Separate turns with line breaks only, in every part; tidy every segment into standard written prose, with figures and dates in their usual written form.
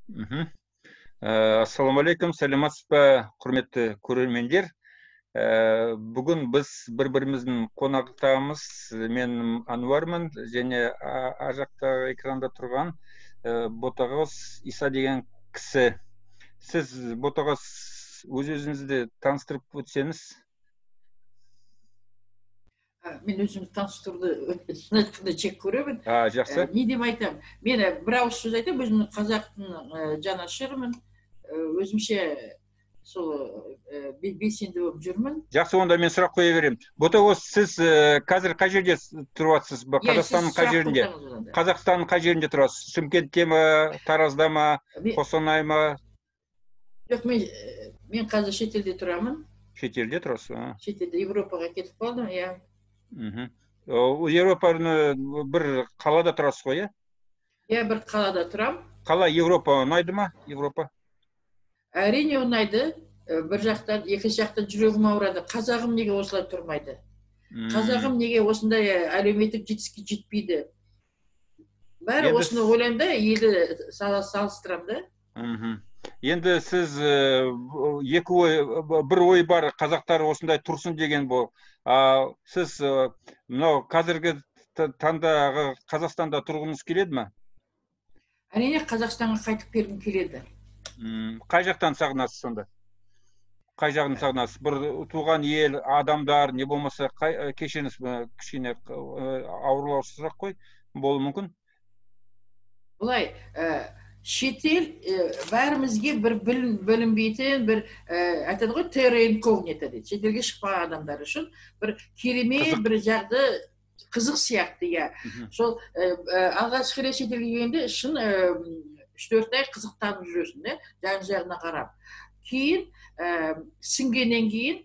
Ассалаумағалейкум, сәлеметсіз бе, құрметті көрермендер. Бүгін біз бір-біріміздің қонақтамыз. Мен Ануармын және ар жақтағы экранда тұрған Ботагөз Иса деген кісі. Сіз, Ботагөз, өз-өзіңізді таныстырып өтсеңіз.
Мен өзімді таныстыруды, шын айтқанда, жек көремін.
Жақсы.
Не деп айтамын? Мен бір ауыз сөз айтамын, өзім қазақтың жанашырымын, өзімше сол белсенді болып жүрмін.
Жақсы, онда мен сұрақ қоя беремін. Ботагөз, сіз қазір қай жерде тұрып жатсыз? Қазақстанның қай жерінде? Қазақстанның қай жерінде тұрасыз? Шымкентте ме, Таразда ма, Қостанай ма?
Жоқ, мен қазір шетелде тұрамын.
Шетелде тұрасыз?
Шетелде, Европаға кетіп қалдым, иә.
Европаны бір қалада тұрасыз ғой, иә?
Иә, бір қалада тұрамын.
Қала Европа ұнайды ма? Европа?
Әрине ұнайды. Бір жақтан, екінші жақтан жүрегім ауырады. Қазағым неге осылай тұрмайды? Қазағым неге осындай әлеуметтік жетістікке жетпейді? Бәрі осыны ойлаймын да, елді салыстырамын да.
Енді сіз екі ой, бір ой бар, қазақтар осындай тұрсын деген бол. Сіз мынау қазіргі таңдағы Қазақстанда тұрғыңыз келеді ме?
Әрине, Қазақстанға қайтып келгім келеді.
Қай жақтан сағынасыз сонда? Қай жағын сағынасыз? Бір туған ел, адамдар, не болмаса, кешіріңіз, кішкене ауырлау сұрақ қой, болуы мүмкін.
Былай, шетел бәрімізге бір білінбейтін, бір айтады ғой, терра инкогнито дейді. Шетелге шықпаған адамдар үшін бір керемет бір жағды қызық сияқты, иә. Сол алғашқы рет шетелге келгенде шын 3-4 ай қызықтанып жүресің, да, жан-жағына қарап. Кейін сіңгеннен кейін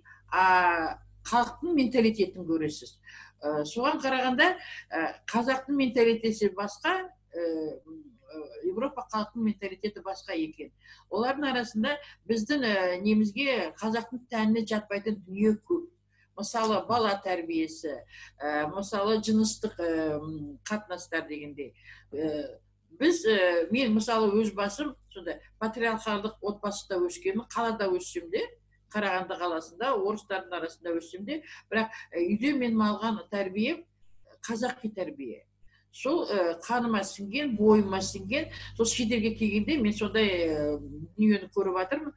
халықтың менталитетін көресіз. Соған қарағанда қазақтың менталитеті басқа, Европа халқының менталитеті басқа екен. Олардың арасында біздің немізге, қазақтың тәніне жатпайтын дүние көп. Мысалы, бала тәрбиесі, мысалы, жыныстық қатынастар дегендей. Біз, мен мысалы өз басым сондай патриархалдық отбасыда өскенмін, қалада өссем де, Қарағанды қаласында, орыстардың арасында өссем де, бірақ үйде мен алған тәрбием қазақи тәрбие. Сол қаныма сіңген, бойыма сіңген, сол шетелге келгенде мен сондай дүниені көріп жатырмын.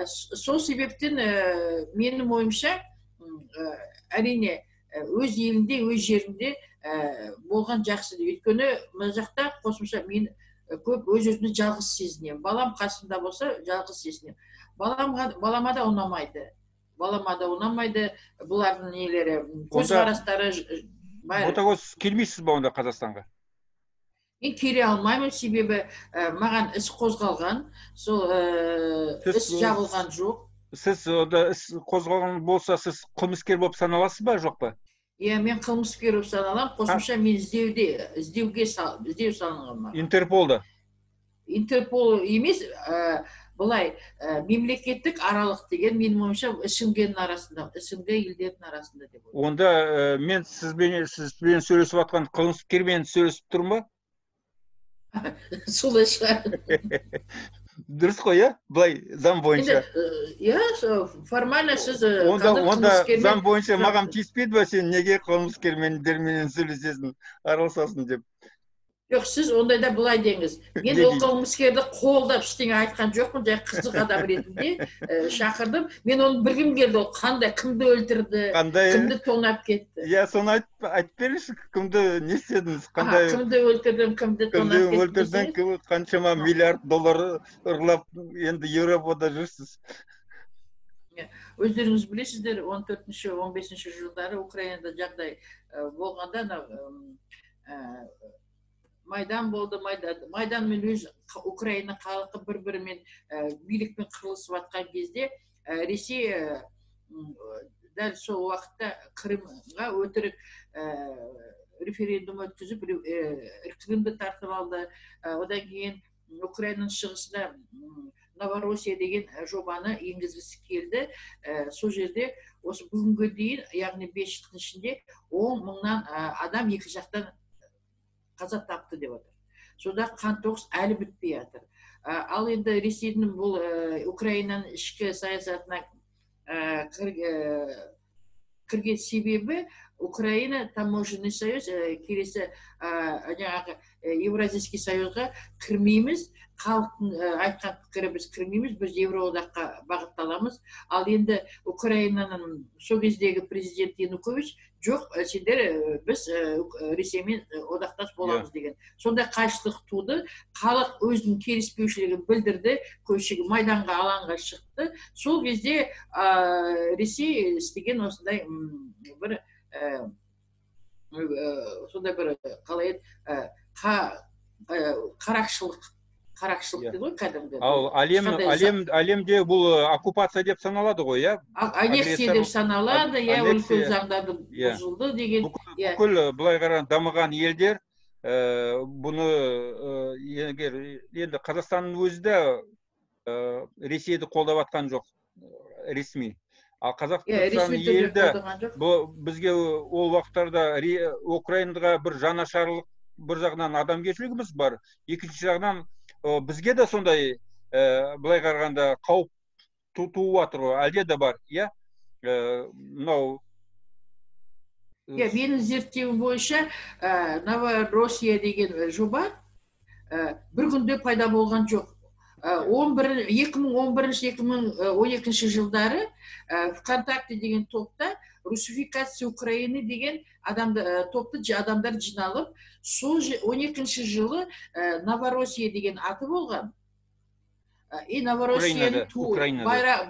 Сол себептен менің ойымша, әрине, өз елінде, өз жерінде болған жақсы. Өйткені мына жақта қосымша мен көп өз өзімді жалғыз сезінемін. Балам қасымда болса, жалғыз сезінемін. Балама да ұнамайды. Балама да ұнамайды бұлардың нелері, көзқарастары.
Ботагөз, келмейсіз ба онда Қазақстанға?
Мен келе алмаймын, себебі маған іс қозғалған, сол іс жабылған жоқ.
Сіз онда іс қозғалған болса, сіз қылмыскер болып саналасыз ба, жоқ па?
Иә, мен қылмыскер болып саналамын. Қосымша мен іздеу салынған маған.
Интерполда?
Интерпол емес, былай, мемлекеттік аралық деген, менің ойымша, СНГ-нің арасында, СНГ елдерінің арасында деп ойлаймын.
Онда мен сізбен сөйлесіп жатқан қылмыскермен сөйлесіп тұрмын ба?
Солай шығар.
Дұрыс қой, иә? Былай, заң бойынша.
Иә, формально сіз
онда заң бойынша маған тиіспейді ба, сен неге қылмыскермендерменен сөйлесесің, араласасың деп?
Жоқ, сіз ондайда былай деңіз. Мен ол қылмыскерді қолдап ештеңе айтқан жоқпын, жай қызық адам ретінде шақырдым. Мен оны білгім келді, ол қандай, кімді өлтірді, кімді тонап кетті.
Иә, соны айтып беріңізші, кімді не істедіңіз, қандай?
Кімді өлтірдім, кімді тонап кеттім.
Кімді өлтірдің, қаншама миллиард доллар ұрлап, енді Еуропада жүрсіз.
Өздеріңіз білесіздер, 14-15 жылдары Украинада жағдай болғанда, Майдан болды, Майдан мен өз Украина халқы бір-бірімен билікпен қырылысып жатқан кезде Ресей дәл сол уақытта Қырымға өтірік референдум өткізіп, Қырымды тартып алды. Одан кейін Украинаның шығысында Новороссия деген жобаны енгізгісі келді. Сол жерде осы бүгінге дейін, яғни 5 жылдың ішінде 10 мыңнан адам екі жақтан қаза тапты деп отыр. Сонда қантоғыс әлі бітпей жатыр. Ал енді Ресейдің бұл Украинаның ішкі саясатына кірген себебі, Украина таможенный союз, келесі жаңағы Евразийский союзға кірмейміз, халықтың айтқан пікірі, біз кірмейміз, біз Еуроодаққа бағытталамыз. Ал енді Украинаның сол кездегі президенті Янукович: «Жоқ, сендер, біз Ресеймен одақтас боламыз», — деген. Сондай қайшылық туды. Халық өзінің келіспеушілігін білдірді, көшеге, майданға, алаңға шықты. Сол кезде Ресей істеген осындай бір сондай бір, қалай еді, қарақшылық, қарақшылық дейді ғой кәдімгі.
Ал әлем әлемде бұл оккупация деп саналады ғой, иә?
Аннексия деп саналады, иә, үлкен заңдарды бұзылды деген.
Бүкіл, былай қарағанда, дамыған елдер бұны, егер енді Қазақстанның өзі де Ресейді қолдап жатқан жоқ ресми, ал Қазақстан елді, бұл бізге ол уақыттарда Украинаға бір жанашырлық, бір жағынан адамгершілігіміз бар, екінші жағынан бізге де сондай, былай қарағанда, қауіп туып жатыр ғой, әлде де бар, иә, мынау.
Иә, менің зерттеуім бойынша, Новороссия деген жоба бір күнде пайда болған жоқ. 11, 2011, 2012 жылдары ВКонтакте деген топта «Русификация Украины» деген адамды, топты адамдар жиналып, сол 12 жылы Новороссия деген аты болған и Новороссияның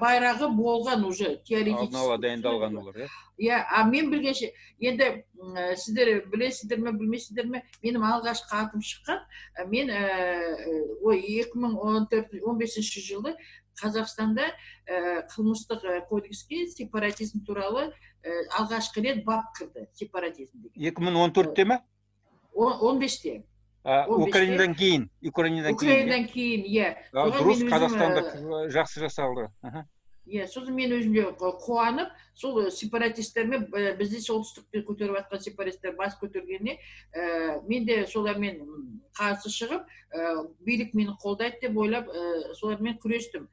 байрағы болған уже теоретически.
Алдын ала дайындалған олар, иә.
Иә. А мен білгенше, енді сіздер білесіздер ме, білмейсіздер ме, менің алғашқы атым шыққан, мен, ой, 2014, 15 жылы Қазақстанда қылмыстық кодекске сепаратизм туралы алғашқы рет бап кірді, сепаратизм деген.
2014-те ме?
15-те.
Украинадан кейін, Украинадан
кейін. Украинадан кейін, иә.
Дұрыс, Қазақстанда жақсы жасалды.
Иә, сосын мен өзім де қуанып, сол сепаратистермен, бізде солтүстікте көтеріп жатқан сепаратистер бас көтергеніне мен де солармен қарсы шығып, билік мені қолдайды деп ойлап, солармен күрестім.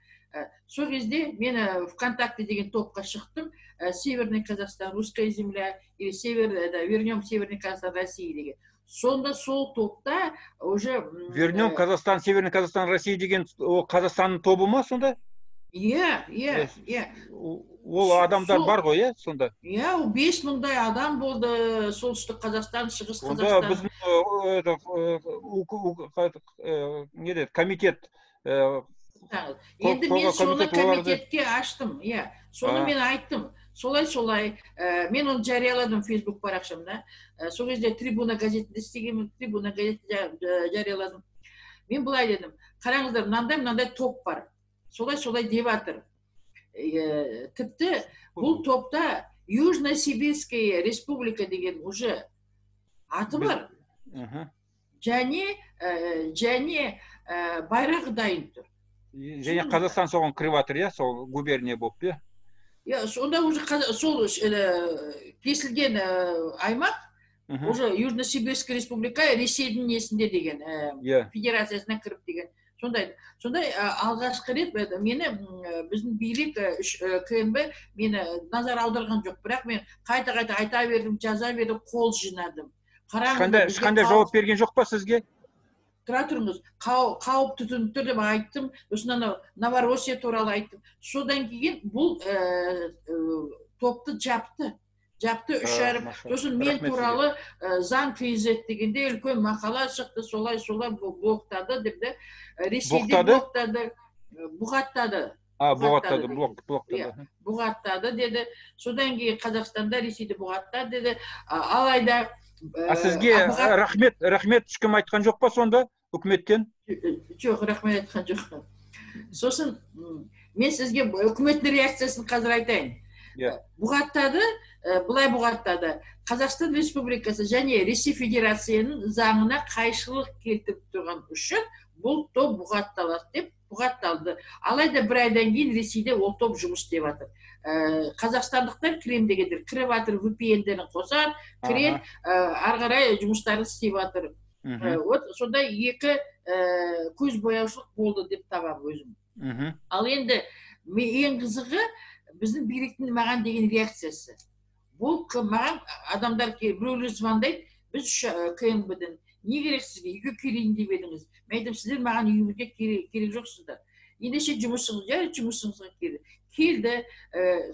Сол кезде мен ВКонтакте деген топқа шықтым, «Северный Казахстан, русская земля» или «Север, вернем Северный Казахстан России» деген. Сонда сол топта уже
«Вернем Казахстан, Северный Казахстан России» деген, ол Қазақстанның тобы ма сонда?
Иә.
Ол адамдар бар ғой, иә, сонда?
Иә, ол 5000-дай адам болды, Солтүстік Қазақстан, Шығыс
Қазақстан. Онда біздің не деді, комитет.
Енді мен соны комитетке аштым, иә, соны мен айттым, солай, солай, мен оны жарияладым Фейсбук парақшамда. Сол кезде Трибуна газетінде істегенмін, Трибуна газетінде жарияладым. Мен былай дедім: «Қараңыздар, мынандай мынандай топ бар, солай, солай деп жатыр. Тіпті бұл топта Южно-Сибирская республика деген уже аты бар және байрағы дайын тұр».
Және Қазақстан соған кіріп жатыр, иә, сол губерния болып, иә?
Иә, сонда уже сол кесілген аймақ уже Южно-Сибирская республика Ресейдің несінде деген, федерациясына кіріп деген. Сондай алғашқы рет мені біздің билік, КНБ мені назар аударған жоқ, бірақ мен қайта қайта айта бердім, жаза бердім, қол жинадым.
Қараңыз, ешқандай жауап берген жоқ па сізге?
Тұра тұрыңыз. Қауіп төніп тұр деп айттым, сосын анау Новороссия туралы айттым. Содан кейін бұл топты жапты, жапты, үш әріп. Сосын мен туралы Заң kz дегенде үлкен мақала шықты, солай, солай, блоктады деп де, Ресейде блоктады, бұғаттады.
Бұғаттады, блоктады.
Бұғаттады деді. Содан кейін Қазақстанда Ресейде бұғаттады деді. Алайда
А сізге рахмет, рахмет ешкім айтқан жоқ па сонда үкіметтен?
Жоқ, рахмет айтқан жоқ. Сосын мен сізге үкіметтің реакциясын қазір айтайын.
Иә.
Бұғаттады, былай бұғаттады: Қазақстан Республикасы және Ресей Федерацияның заңына қайшылық келтіріп тұрған үшін бұл топ бұғатталады деп бұғатталды. Алайда бір айдан кейін Ресейде ол топ жұмыс істеп жатыр. Қазақстандықтар кірем дегендер кіріп жатыр, VPN-дерін қосады, кіреді, ары қарай жұмыстарын істеп жатыр. Вот сондай екі көз бояушылық болды деп табамын өзім. Ал енді ең қызығы біздің биліктің маған деген реакциясы. Бұл маған адамдар біреулер звондайды, біз КНБ-ден не керек сізге, үйге келейін деп едіңіз. Мен айтамын, сіздер маған үйімізге керек жоқсыздар. Ендеше жұмысыңыз, жарайды, жұмысыңызға келді. Келді,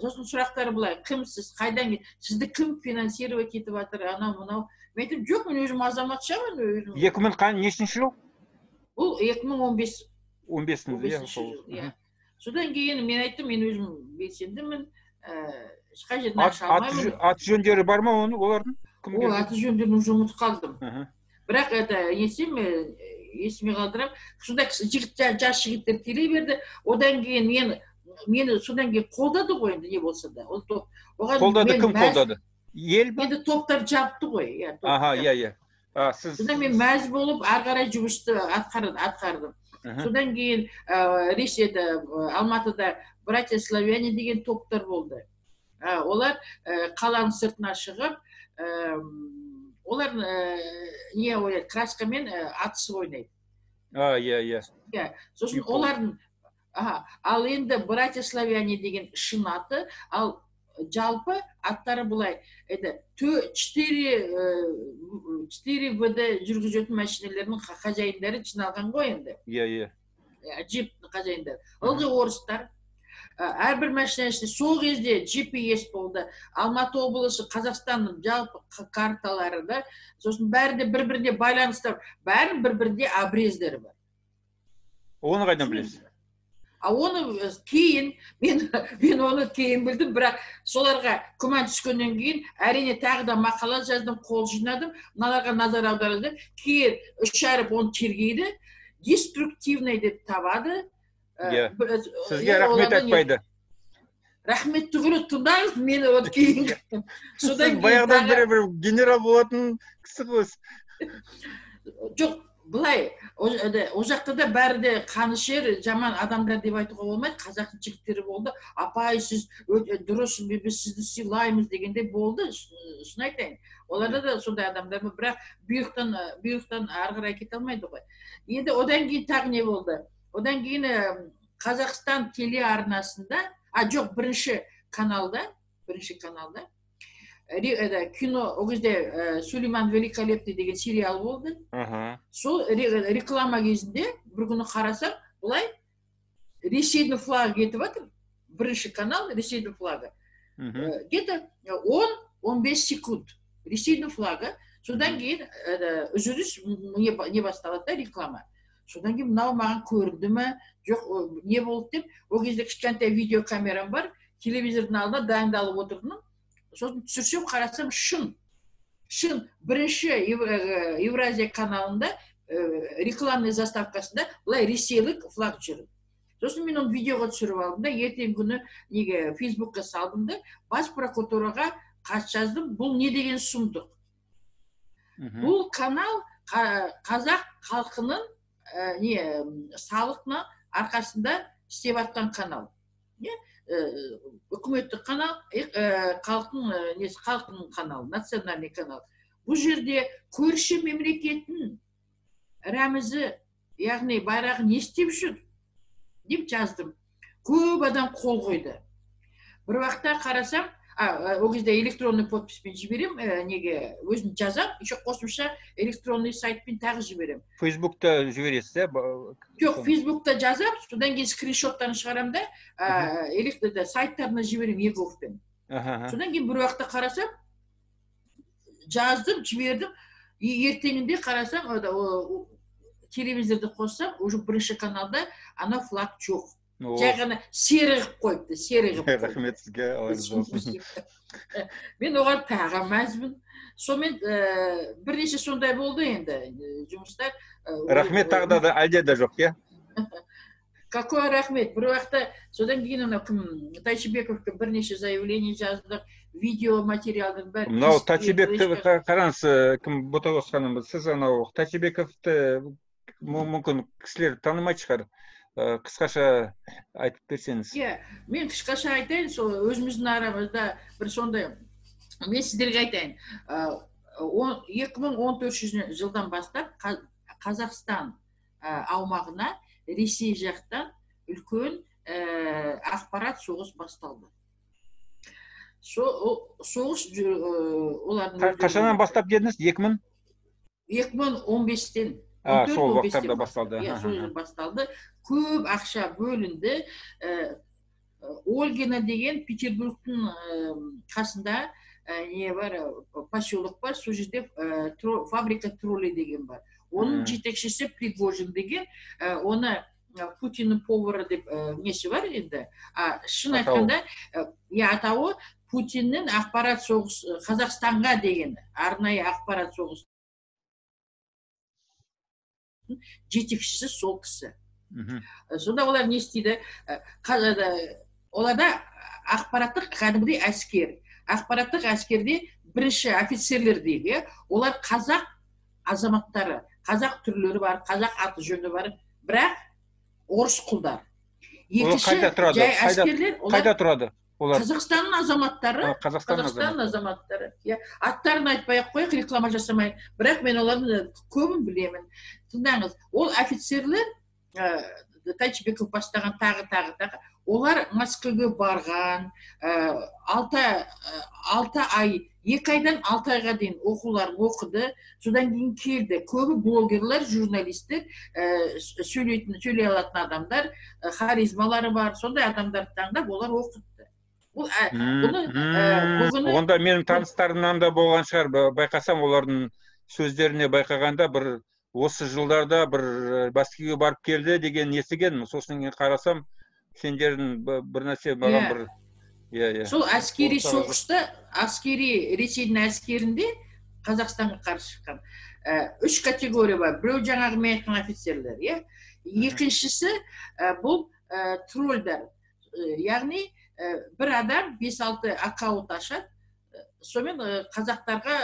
сосын сұрақтары былай, кімсіз, қайдан келді, сізді кім финансировать етіп жатыр, анау мынау. Мен айтамын, жоқ, мен өзім азаматшамын, өзім.
2000 нешінші жыл?
Бұл 2015.
15-ші жыл,
иә. Содан кейін мен айттым, мен өзім белсендімін, ешқай жерден ақша алмаймын.
Аты жөндері бар ма оны, олардың?
О, аты жөндерін уже ұмытып қалдым. Бірақ это несем, есіме қалдырамын. Сондай жас жігіттер келе берді. Одан кейін мені содан кейін қолдады ғой енді, не болса да. Ол топ. Оған
қолдады, кім қолдады? Ел бе?
Енді топтар жапты ғой. Иә,
аха, иә, иә.
Содан мен мәз болып ары қарай жұмысты атқардым. Содан кейін Ресейде, Алматыда братья славяне деген топтар болды. Олар қаланың сыртына шығып, олар не ойлайды, краскамен атысып ойнайды.
Иә, иә.
Сосын олардың, ал енді братья славяне деген шын аты, ал жалпы аттары былай, это 4 ВД жүргізетін машиналардың хозяиндары жиналған ғой енді.
Иә, иә.
Джип хозяиндары. Ылғи орыстар. Әрбір машина ішінде сол кезде GPS болды. Алматы облысы, Қазақстанның жалпы карталары да, сосын бәрі де бір-біріне байланыстар, бәрінің бір-бірінде обрездері бар.
Оны қайдан білесіз?
А оны кейін, мен оны кейін білдім, бірақ соларға күмән түскеннен кейін, әрине тағы да мақала жаздым, қол жинадым, мыналарға назар аударылды. Кейін үш әріп оны тергейді, деструктивный деп табады.
Сізге рахмет айтпайды.
Рахмет түгілі тыңдаңыз, мені вот кейін.
Содан баяғыдан бері бір генерал болатын кісі ғой.
Жоқ, былай, о жақта да бәрі де қанішер, жаман адамдар деп айтуға болмайды. Қазақтың жігіттері болды. Апай, сіз дұрыс, біз сізді сыйлаймыз дегендей болды, шын айтайын. Оларда да сондай адамдар, бірақ бұйрықтан ары қарай кете алмайды ғой. Енді одан кейін тағы не болды? Одан кейін Қазақстан телеарнасында, жоқ, бірінші каналда кино, о кезде Сулейман Великолепный деген сериал болды. Сол реклама кезінде бір күні қарасам, былай Ресейдің флагы кетіп жатыр. Бірінші канал Ресейдің флагы. Где-то 10-15 секунд Ресейдің флагы. Содан кейін үзіліс не басталады да, реклама. Содан кейін мынау маған көрінді ме, жоқ, не болды деп, ол кезде кішкентай видеокамерам бар, телевизордың алдына дайындалып отырдым. Сосын түсірсем, қарасам, шын. Шын, бірінші Евразия каналында рекламный заставкасында былай ресейлік флаг жүр. Сосын мен оны видеоға түсіріп алдым да, ертеңгі күні неге Фейсбукқа салдым да, бас прокуратураға хат жаздым, бұл не деген сұмдық. Бұл канал қазақ халқының салықтың арқасында істеп жатқан канал. Үкіметтік канал, халықтың каналы, национальный канал. Бұл жерде көрші мемлекеттің рәмізі, яғни байрағы не істеп жүр деп жаздым. Көп адам қол қойды. Бір уақытта қарасам, ол кезде электронный подписпен жіберем, неге өзім жазам, еще қосымша электронный сайтпен тағы жіберем.
Фейсбукта жібересіз, ә?
Жоқ, Фейсбукта жазам, содан кейін скриншоттарын шығарам да, сайттарына жіберем еговпен. Содан кейін бір уақытта қарасам, жаздым, жібердім, ертеңінде қарасам, телевизорды қоссам, уже бірінші каналда ана флаг жоқ. Жай ғана сері қылып қойыпты, сері қылып қойыпты.
Рахмет сізге, Алла разы болсын.
Мен оған тағы мәзбін. Сонымен бірнеше сондай болды енді жұмыстар.
Рахмет тағы да әлде де жоқ, иә?
Какой рахмет? Бір уақытта содан кейін анау кім Тайшыбековке бірнеше заявление жаздық, видео материалдың бәрі.
Мынау Тайшыбекті қараңыз, кім Ботагөз ханым, сіз анау Тайшыбековті мүмкін кісілер танымайтын шығар. Қысқаша айтып берсеңіз.
Иә, мен қысқаша айтайын, сол өзіміздің арамызда бір сондай, мен сіздерге айтайын. 2014 жылдан бастап Қазақстан аумағына Ресей жақтан үлкен ақпарат соғыс басталды. Соғыс олардың
қашаннан бастап дедіңіз?
2015-тен.
Сол уақыттарда басталды.
Иә, сол басталды. Көп ақша бөлінді. Ольгина деген Петербургтың қасында не бар, поселок бар, сол жерде фабрика троллей деген бар. Оның жетекшісі Пригожин деген, оны Путиннің повары деп несі бар енді. Шын айтқанда, атауы Путиннің ақпарат соғыс Қазақстанға деген арнайы ақпарат соғыс жетекшісі сол кісі. Сонда олар не істейді? Оларда ақпараттық кәдімгідей әскер. Ақпараттық әскерде бірінші офицерлер дейік, олар қазақ азаматтары, қазақ түрлері бар, қазақ аты жөні бар, бірақ орыс құлдар. Екінші жай әскерлер, олар
қайда тұрады? Олар
Қазақстанның азаматтары, Қазақстанның азаматтары. Аттарын айтпай ақ қояйық, реклама жасамай. Бірақ мен олардың көбін білемін. Тыңдаңыз, ол офицерлер Тайчыбеков бастаған тағы, олар Мәскеуге барған, 6 ай, 2 айдан 6 айға дейін оқуларын оқыды, содан кейін келді. Көбі блогерлер, журналистер, сөйлей алатын адамдар, харизмалары бар, сондай адамдарды таңдап олар оқытты.
Онда менің таныстарымнан да болған шығар, байқасам олардың сөздеріне байқағанда бір осы жылдарда бір Мәскеуге барып келді деген естігенмін. Сосын кейін қарасам, сендердің бір нәрсе маған бір иә.
Сол әскери соғыста, әскери Ресейдің әскерінде Қазақстанға қарсы шыққан үш категория бар. Біреу жаңағы мен айтқан офицерлер, иә. Екіншісі бұл тролльдар. Яғни бір адам 5-6 аккаунт ашады, сонымен қазақтарға,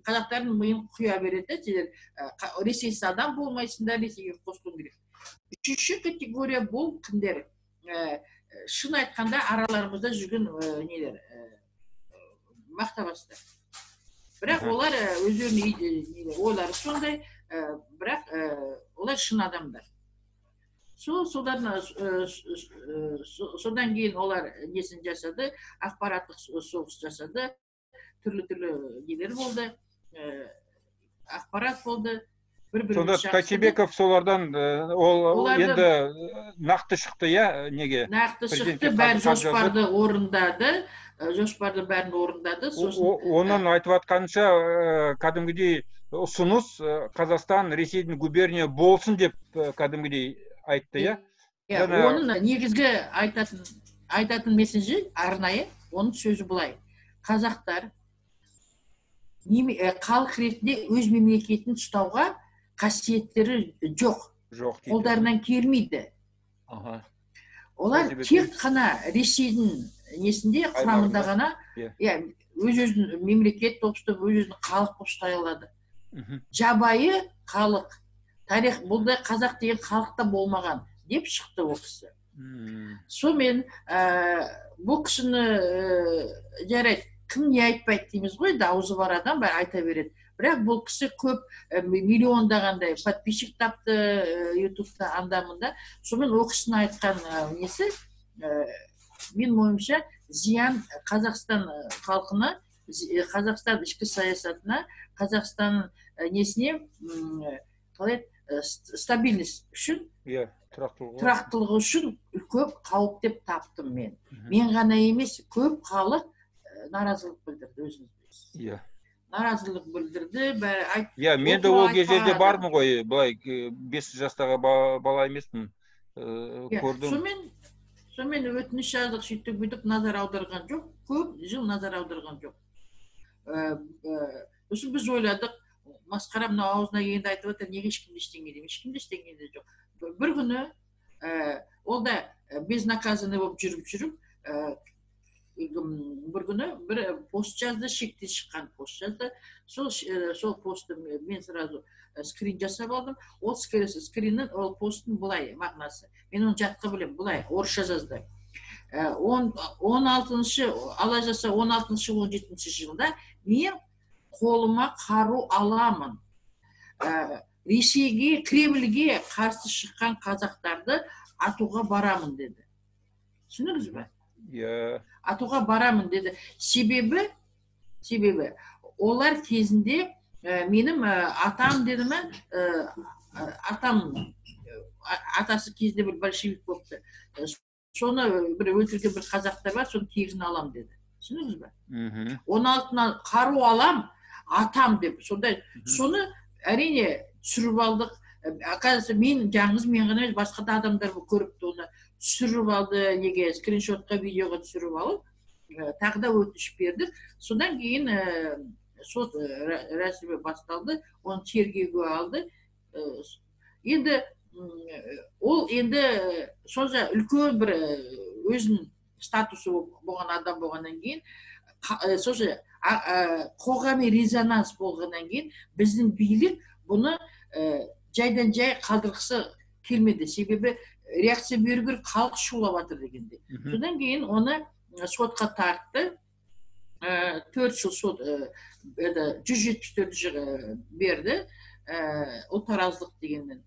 қазақтардың миын құя береді, сендер ресейсіз адам болмайсыңдар, Ресейге қосылуың керек. Үшінші категория бұл кімдер? Шын айтқанда араларымызда жүрген нелер, мақтабастар. Бірақ олар өздерінің ойлары сондай, бірақ олар шын адамдар. Содан кейін олар несін жасады, ақпараттық соғыс жасады, түрлі-түрлі нелер болды, ақпарат болды.
Сонда Тайчыбеков солардан, ол енді нақты шықты, иә, неге?
Нақты шықты, бәрі жоспарды орындады, жоспарды бәрін орындады.
Оның айтып атқанынша, кәдімгідей ұсыныс Қазақстан Ресейдің губерния болсын деп кәдімгідей айтты, иә?
Оның негізгі айтатын месседжі арнайы, оның сөзі былай: қазақтар халық ретінде өз мемлекетін ұстауға қасиеттері жоқ, қолдарынан келмейді. Олар тек қана Ресейдің несінде құрамында ғана өз өзін мемлекет болып ұстап, өз өзін халық болып ұстай алады. Жабайы халық, тарих бұндай қазақ деген халықта болмаған деп шықты ол кісі. Сонымен бұл кісіні жарайды, кім не айтпайды дейміз ғой, аузы бар адам бәрі айта береді. Бірақ бұл кісі көп миллиондағандай подписчик тапты ютубта, анда мында. Сонымен ол кісінің айтқан несі, мен ойымша, зиян Қазақстан халқына, Қазақстан ішкі саясатына, Қазақстан несіне, қалай стабильность үшін, тұрақтылығы үшін көп қауіп деп таптым мен. Мен ғана емес, көп халық наразылық білдірді, өзіңіз білесіз. Наразылық білдірді, бәрі айт.
Иә, мен де ол кездерде бармын ғой, былай 5 жастағы бала емеспін, көрдім.
Сонымен өтініш жаздық, сөйттік, бүйтіп назар аударған жоқ, көп жыл назар аударған жоқ. Сосын біз ойладық, масқара мынау аузына келгенде айтып отыр, неге ешкім ештеңе демейді, ешкім ештеңе де жоқ. Бір күні ол да безнаказанный болып жүріп-жүріп, бір күні бір пост жазды, шектен шыққан пост жазды. Сол постты мен сразу скрин жасап алдым. Ол скриннің, ол посттың былай мағынасы. Мен оны жатқа білемін, былай орысша жазды. 16-шы, ала жаса 16-шы, 17-ші жылда мен Қолыма қару аламын. Ресейге, Кремльге қарсы шыққан қазақтарды атуға барамын деді. Түсіндіңіз бе?
Иә.
Атуға барамын деді. Себебі олар кезінде менің атам деді ме, атам, атасы кезінде бір большевик болыпты. Соны бір өлтірген бір қазақтар бар, соны тегін алам деді. Түсіндіңіз бе? 16-нан қару алам, атам деп. Сондай, соны әрине түсіріп алдық. Оказывается, мен жаңғыз мен ғана емес, басқа да адамдар көріпті оны. Түсіріп алды, неге, скриншотқа, видеоға түсіріп алып, тағы да өтініш бердік. Содан кейін сот рәсімі басталды, оны тергеуге алды. Енді ол енді сонша үлкен бір өзінің статусы болған адам болғаннан кейін, сонша қоғами резонанс болғаннан кейін біздің билік бұны жайдан жай қалдырғысы келмеді. Себебі реакция беру керек, халық шулап жатыр дегенде. Содан кейін оны сотқа тартты. 4 жыл сот, 174 жыл берді. Ұлтараздық дегеннен.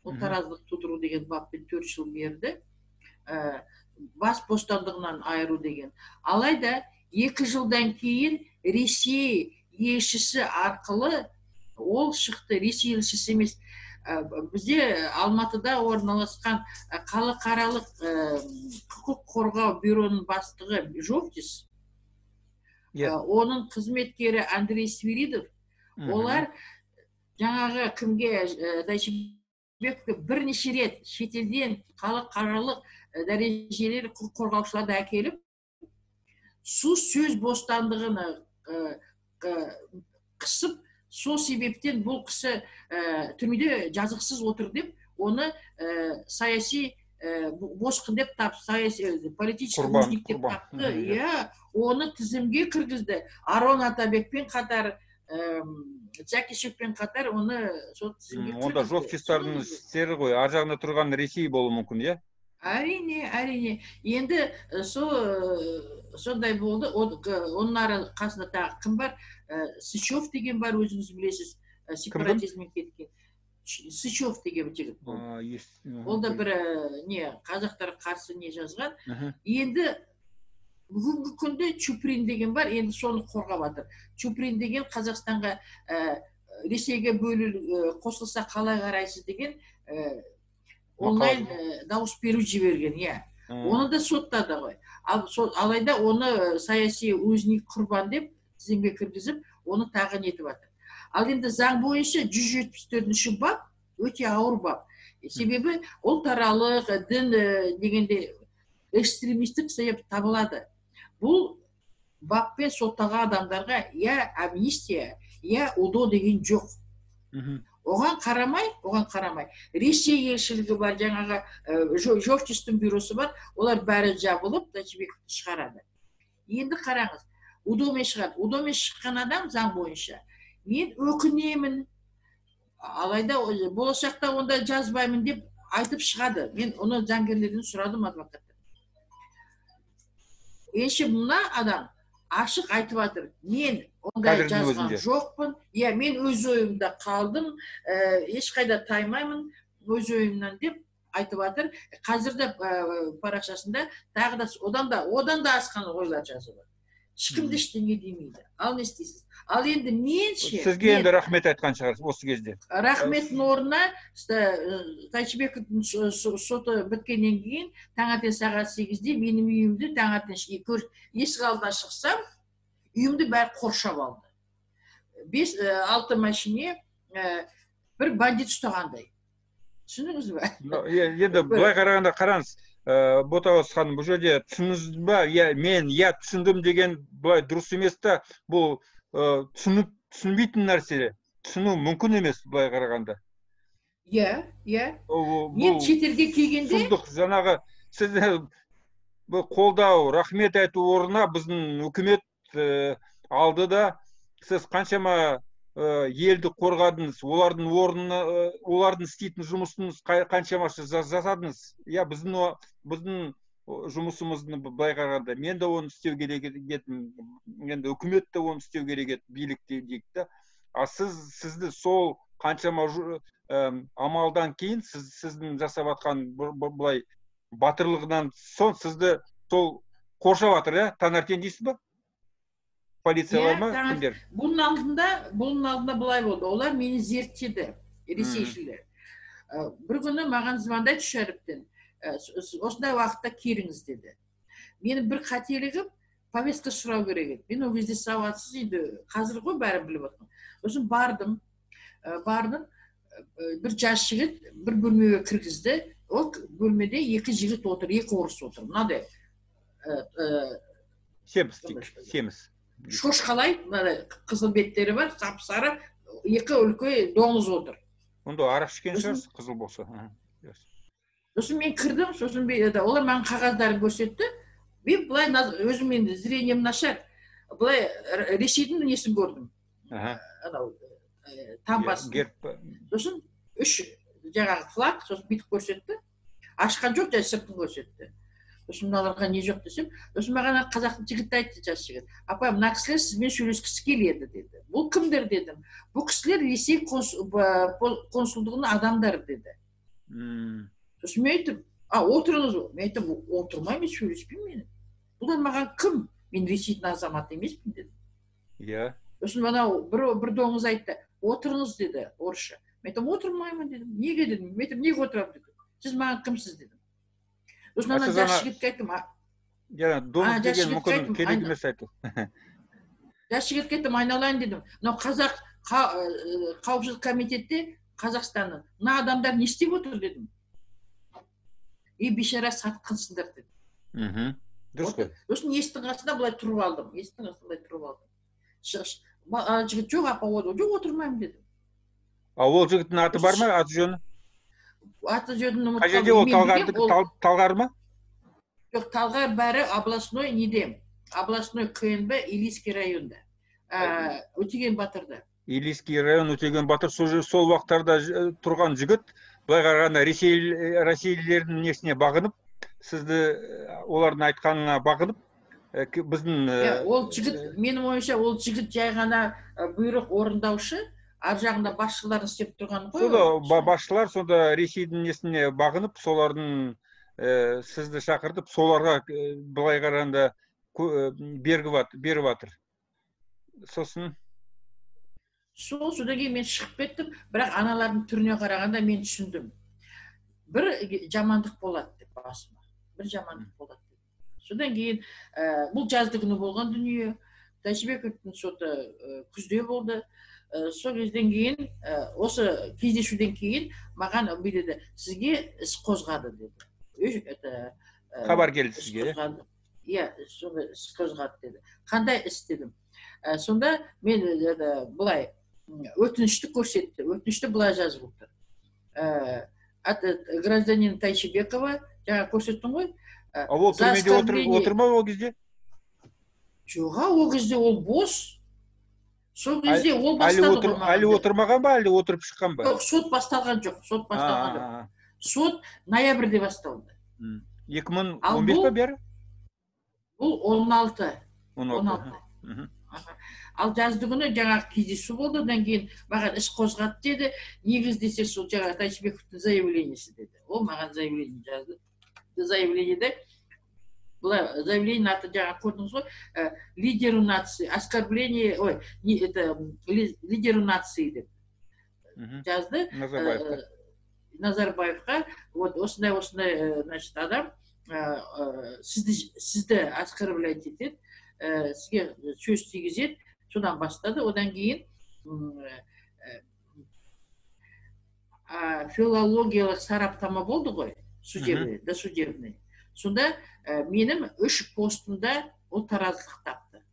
Ұлтараздық тудыру деген баппен 4 жыл берді. Бас бостандығынан айыру деген. Алайда 2 жылдан кейін Ресей елшісі арқылы ол шықты. Ресей елшісі емес, бізде Алматыда орналасқан халықаралық құқық қорғау бюроның бастығы Жовтис, оның қызметкері Андрей Свиридов, олар жаңағы кімге, Тайшыбековке бірнеше рет шетелден халықаралық дәрежелі құқық қорғаушыларды әкеліп, сөз бостандығын қысып, сол себептен бұл кісі түрмеде жазықсыз отыр деп, оны саяси босқын деп тап, саяси политический узник деп тапты. Иә, оны тізімге кіргізді. Арон Атабекпен қатар, Жәкішевпен қатар оны сол тізімге кіргізді.
Онда Жовтистардың істері ғой, ар жағында тұрған Ресей болуы мүмкін, иә?
Әрине, әрине. Енді сондай болды. Оның ары қасында тағы кім бар? Сычев деген бар, өзіңіз білесіз, сепаратизммен кеткен. Сычев деген жігіт болды. Ол да бір не, қазақтарға қарсы не жазған. Енді бүгінгі күнде Чуприн деген бар, енді соны қорғап жатыр. Чуприн деген Қазақстанға, Ресейге бөлу қосылса қалай қарайсыз деген онлайн дауыс беру жіберген, иә. Оны да соттады ғой. Алайда оны саяси өзіне құрбан деп тізімге кіргізіп, оны тағы нетіп жатыр. Ал енді заң бойынша 174-ші бап өте ауыр бап. Себебі ұлтаралық, дін дегенде экстремистік себеп табылады. Бұл баппен сотталған адамдарға я амнистия, я УДО деген жоқ. Оған қарамай, Ресей елшілігі бар, жаңағы Жовтистің бюросы бар, олар бәрі жабылып, Тайшыбековті шығарады. Енді қараңыз, УДО-мен шығады. УДО-мен шыққан адам заң бойынша мен өкінемін, алайда болашақта онда жазбаймын деп айтып шығады. Мен оны заңгерлерден сұрадым, адвокаттан. Ендеше мына адам ашық айтып жатыр, мен ондай жазған жоқпын, иә, мен өз ойымда қалдым, ешқайда таймаймын өз ойымнан деп айтып жатыр. Қазір де парақшасында тағы да одан да асқан ойлар жазып жатыр. Ешкім де ештеңе демейді. Ал не істейсіз? Ал енді мен ше,
сізге енді рахмет айтқан шығар осы кезде.
Рахметтің орнына Тайшыбековтің соты біткеннен кейін таңертең сағат 8-де менің үйімді таңертең есік алдына шықсам, үйімді бәрі қоршап алды. 5-6 машине бір бандит ұстағандай. Түсіндіңіз бе?
Енді былай қарағанда қараңыз, Ботагөз ханым, бұл жерде түсіндіңіз ба? Иә, мен иә түсіндім деген былай дұрыс емес та, бұл түсінбейтін нәрсе, түсіну мүмкін емес былай қарағанда.
Иә, иә. Мен шетелге келгенде
сұмдық, жаңағы сізді қолдау, рахмет айту орнына біздің үкімет алды да, сіз қаншама елді қорғадыңыз, олардың орнына, олардың істейтін жұмысын қаншама жасадыңыз. Иә, біздің Жұмысымыздың былай қарағанда мен де оны істеу керек едім, енді үкімет те оны істеу керек еді, билік дейік та. А сізді сол қаншама амалдан кейін сіздің жасап жатқан былай батырлығынан соң сізді сол қоршап жатыр, иә? Таңертең дейсіз ба? Полициялар ма? Кімдер?
Бұның алдында былай болды. Олар мені зерттеді, ресейшілер. Бір күні маған звондайды Шәріптен. Осындай уақытта келіңіз деді. Менің бір қателігім повестка сұрау керек еді. Мен ол кезде сауатсыз, енді қазір ғой бәрі біліп отырмын. Сосын бардым, бір жас жігіт бір бөлмеге кіргізді. Ол бөлмеде екі жігіт отыр, екі орыс отыр. Мынадай
семіз, семіз.
Шошқалай, мынадай қызыл беттері бар, сап-сары, екі үлкен доңыз отыр.
Онда арақ ішкен шығарсыз, қызыл болса.
Сосын мен кірдім, сосын олар маған қағаздарын көрсетті. Мен былай өзім енді зрением нашар, былай Ресейдің несін көрдім. Анау таңбасын. Сосын үш жаңағы флаг, сосын бүйтіп көрсетті. Ашқан жоқ, жай сыртын көрсетті. Сосын мыналарға не жоқ десем, сосын маған қазақтың жігіті айтты, жас жігіт. Апай, мына кісілер сізбен сөйлескісі келеді деді. Бұл кімдер дедім. Бұл кісілер Ресей консулдығының адамдары деді. Сосын мен айттым, отырыңыз. Мен айттым, отырмаймын, сөйлеспеймін мен. Бұлар маған кім? Мен Ресейдің азаматы емеспін дедім.
Иә.
Сосын мынау бір доңыз айтты, отырыңыз деді орысша. Мен айттым, отырмаймын дедім. Неге дедім? Мен айттым, неге отырамын дедім. Сіз маған кімсіз дедім. Сосын ана жас жігітке айттым.
Доңыз деген мүмкін керек емес айту.
Жас жігітке айттым, айналайын дедім. Мынау қазақ қауіпсіздік комитетте Қазақстанның мына адамдар не істеп отыр дедім. И бейшара сатқынсыңдар дедім.
Дұрыс қой.
Сосын есіктің қасында былай тұрып алдым. Есіктің қасында былай тұрып алдым. Жігіт жоқ, апа, жоқ, отырмаймын дедім.
А ол жігіттің аты бар ма, аты жөні?
Аты жөнін ұмытып
қалдым. Қай жерде ол, Талғар ма?
Жоқ, Талғар бәрі областной неде? Областной КНБ Илийский районда. Өтеген батырда.
Илийский район, Өтеген батыр, сол уақыттарда тұрған жігіт, былай қарағанда ресейлердің несіне бағынып, сізді олардың айтқанына бағынып, біздің...
Ол жігіт, менің ойымша, ол жігіт жай ғана бұйрық орындаушы, ар жағында басшыларын істеп тұрған ғой.
Сонда басшылар сонда Ресейдің несіне бағынып, солардың сізді шақыртып, соларға былай қарағанда беріп жатыр. Сосын
содан кейін мен шығып кеттім, бірақ аналардың түріне қарағанда мен түсіндім. Бір жамандық болады деп басыма. Бір жамандық болады деп. Содан кейін бұл жазды күні болған дүние, Тайшыбековтың соты күзде болды. Сол кезден кейін, осы кездесуден кейін маған деді, сізге іс қозғады деді.
Хабар келді сізге?
Иә, сонда іс қозғады деді. Қандай іс дедім. Сонда мен былай өтінішті көрсетті. Өтінішті былай жазып отыр. От гражданина Тайшыбекова, жаңа көрсеттім ғой.
А ол түрмеде отыр ма ол кезде?
Жоқ, ол кезде ол бос. Сол кезде ол бастады ғой.
Әлі отырмаған ба, әлі отырып шыққан ба?
Жоқ, сот басталған жоқ. Сот басталған жоқ. Сот ноябрьде басталды.
2015 па бәрі?
Бұл 16. 16. Ал жазды күні жаңағы кездесу болды, одан кейін маған іс қозғады деді. Негіз десе сол жаңағы Тайшыбековтың заявлениесі деді. Ол маған заявление жазды. Заявлениеде былай, заявление аты жаңа көрдіңіз ғой, лидеру нации, оскорбление, ой, не, это лидеру нации деп жазды. Назарбаевқа. Вот осындай, осындай, значит, адам сізді оскорблять етеді, сізге сөз тигізеді. Содан бастады. Одан кейін филологиялық сараптама болды ғой, судебный, досудебный. Сонда менің 3 постымда ол таразылық тапты.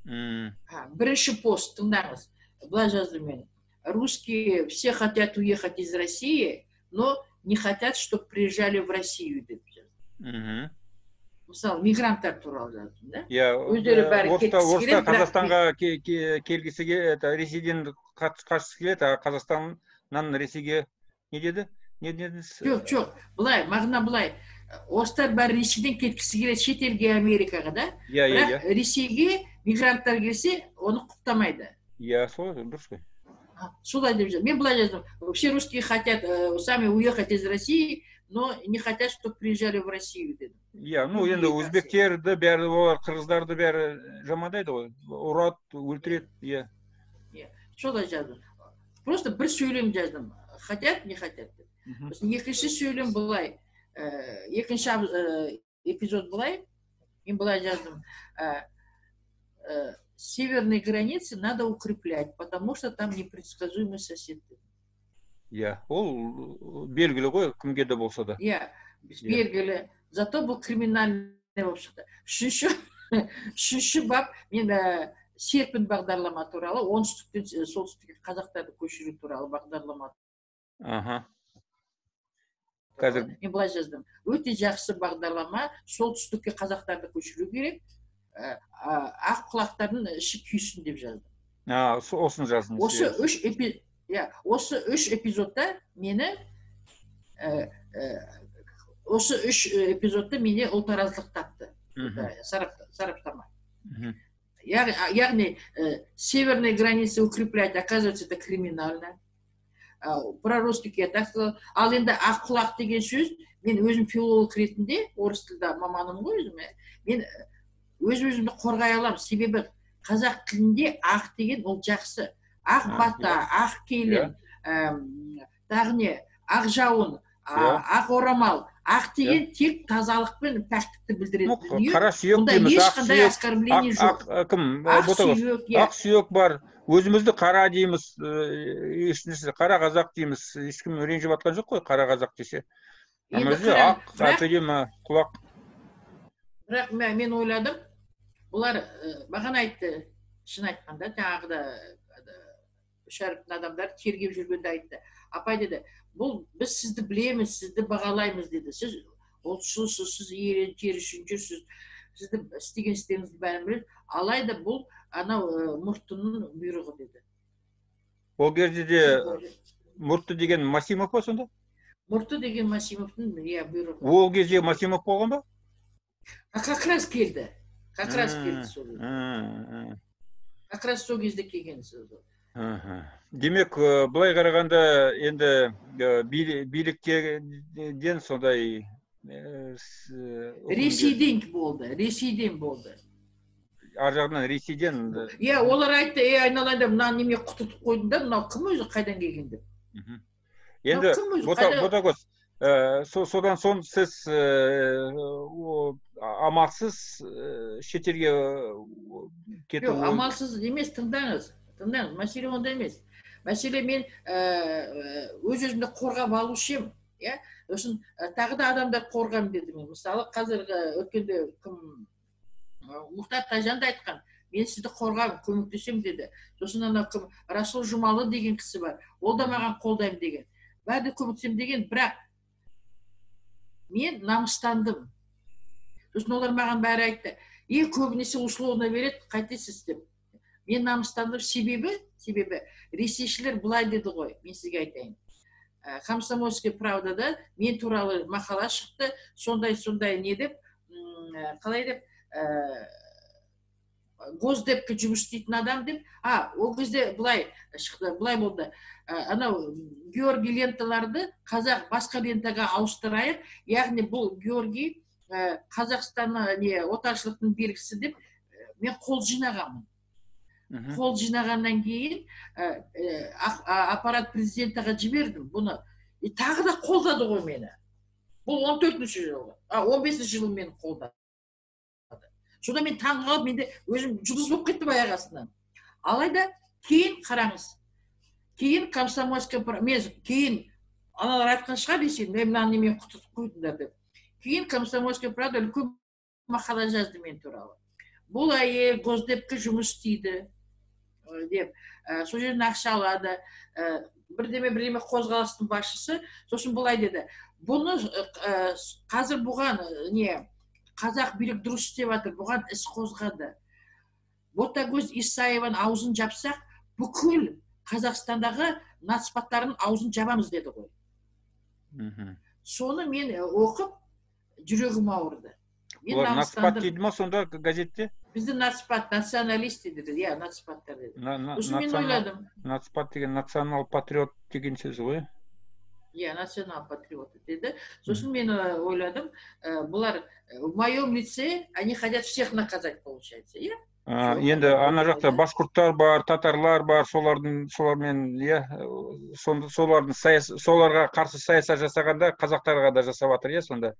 Бірінші пост, тыңдаңыз, былай жаздым мен. Русские все хотят уехать из России, но не хотят, чтобы приезжали в Россию, деп жаздым. Мысалы, мигранттар туралы жаздым, да?
Иә,
өздері бәрі кеткісі келеді, бірақ
Қазақстанға келгісі келеді, Ресейден қашқысы келеді, а Қазақстаннан Ресейге не деді? Не дедіңіз?
Жоқ, былай, мағына былай. Орыстар бәрі Ресейден кеткісі келеді шетелге, Америкаға, да?
Иә, иә,
Бірақ Ресейге мигранттар келсе, оны құптамайды.
Иә, солай, дұрыс қой.
Солай деп жаздым. Мен былай жаздым: все русские хотят сами уехать из России, но не хотят, чтобы приезжали в Россию, дедім.
Иә, ну енді өзбектерді бәрі, олар қырғыздарды бәрі жамандайды ғой, ұрады, өлтіреді, иә.
Иә, солай жаздым. Просто бір сөйлем жаздым: хотят, не хотят деп. Сосын екінші сөйлем былай, екінші эпизод былай, мен былай жаздым: северные границы надо укреплять, потому что там непредсказуемый сосед.
Иә, ол белгілі ғой кімге де болса да.
Иә, белгілі. Зато бұл криминальный болып шықты. Үшінші бап, мен серпін бағдарлама туралы, оңтүстіктен солтүстікке қазақтарды көшіру туралы бағдарлама.
Қазір
мен былай жаздым: өте жақсы бағдарлама, солтүстікке қазақтарды көшіру керек, ақ құлақтардың іші күйсін деп жаздым.
Осыны жаздыңыз.
Осы үш эпизодта мені осы үш эпизодта мене ұлтараздық тапты сараптама. Яғни северные границы укреплять, оказывается, это криминально. Про русских я так сказала. Ал енді ақ құлақ деген сөз, мен өзім филолог ретінде, орыс тілді маманымын ғой өзім, мен өз өзімді қорғай аламын, себебі қазақ тілінде ақ деген ол жақсы. Ақ бата, ақ келін, тағы не, ақ жауын, ақ орамал. Ақ деген тек тазалық пен пәктікті білдіретін дүние.
Қара сүйек дейміз,
ешқандай оскорбление жоқ.
Кім?
Ақ сүйек,
иә. Ақ сүйек бар. Өзімізді қара дейміз, ешнәрсе, қара қазақ дейміз. Ешкім ренжіп жатқан жоқ қой қара қазақ десе. Ақ, әпедемі құлақ.
Бірақ мен ойладым, бұлар маған айтты, шын айтқанда, жаңағыда үш әріптің адамдары тергеп жүргенде айтты. Апай деді, бұл біз сізді білеміз, сізді бағалаймыз деді. Сіз ұлтшылсыз, сіз ерен жер үшін жүрсіз, сізді істеген істеріңізді бәрін білеміз. Алайда бұл анау Мұрттының бұйрығы деді.
Ол кезде де Мұртты деген Масимов па сонда?
Мұртты деген Масимовтың, иә, бұйрығы.
Ол кезде Масимов болған ба?
Как раз келді. Как раз келді сол. Как раз сол кезде келген сол.
Демек, былай қарағанда енді биліктен сондай
Ресейден болды, Ресейден болды.
Ар жағынан Ресейден.
Иә, олар айтты, ей айналайын, мынаны неме құтыртып қойдыңдар, мынау кім өзі, қайдан келген деп.
Енді Ботагөз, содан соң сіз амалсыз шетелге кету...
Жоқ, амалсыз емес, тыңдаңыз. Тыңдаңыз, мәселе онда емес. Мәселе мен өз өзімді қорғап алушы едім, иә? Сосын тағы да адамдар қорғаймын деді мен. Мысалы, қазіргі өткенде кім Мұхтар Тайжан да айтқан, мен сізді қорғаймын, көмектесемін деді. Сосын ана кім Расул Жұмалы деген кісі бар, ол да маған қолдаймын деген. Бәрі де көмектесемін деген, бірақ мен намыстандым. Сосын олар маған бәрі айтты, көбінесе условно береді, қайтесіз деп. Мен намыстандым, себебі ресейшілер былай деді ғой, мен сізге айтайын. Комсомольская правдада мен туралы мақала шықты, сондай-сондай не деп, қалай деп, госдепке жұмыс істейтін адам деп. Ол кезде былай шықты, былай болды. Анау Георгий ленталарды қазақ басқа лентаға ауыстырайық, яғни бұл Георгий Қазақстанның не отаршылықтың белгісі деп мен қол жинағанмын. Қол жинағаннан кейін аппарат президентіға жібердім бұны. Тағы да қолдады ғой мені. Бұл 14-ші жылы, 15-ші жылы мені қолдады. Содан мен таң қалып, мен де өзім жұлдыз болып кеттім аяқ астынан. Алайда кейін қараңыз. Кейін Комсомольская, мен кейін аналар айтқан шығар десем, мен мынаны немен құтыртып қойдыңдар деп. Кейін Комсомольская правда үлкен мақала жазды мен туралы. Бұл әйел госдепке жұмыс істейді деп, сол жерден ақша алады, бірдеме қозғалыстың басшысы. Сосын былай деді, бұны қазір бұған не қазақ билік дұрыс істеп жатыр, бұған іс қозғады. Ботагөз Исаеваның аузын жапсақ, бүкіл Қазақстандағы нацпаттардың аузын жабамыз деді ғой. Соны мен оқып, жүрегім ауырды. Мен
Олар нацпат дейді ма сонда газетте?
Бізді нацпат, националист деді, иә, нацпаттар деді. Сосын мен ойладым.
Нацпат деген национал патриот деген сөз ғой?
Иә, национал патриот деді. Сосын мен ойладым, бұлар в моем лице, они хотят всех наказать, получается, иә?
Енді ана жақта башқұрттар бар, татарлар бар, солардың, солармен, иә, солардың соларға қарсы саясат жасағанда қазақтарға да жасап жатыр, иә, сонда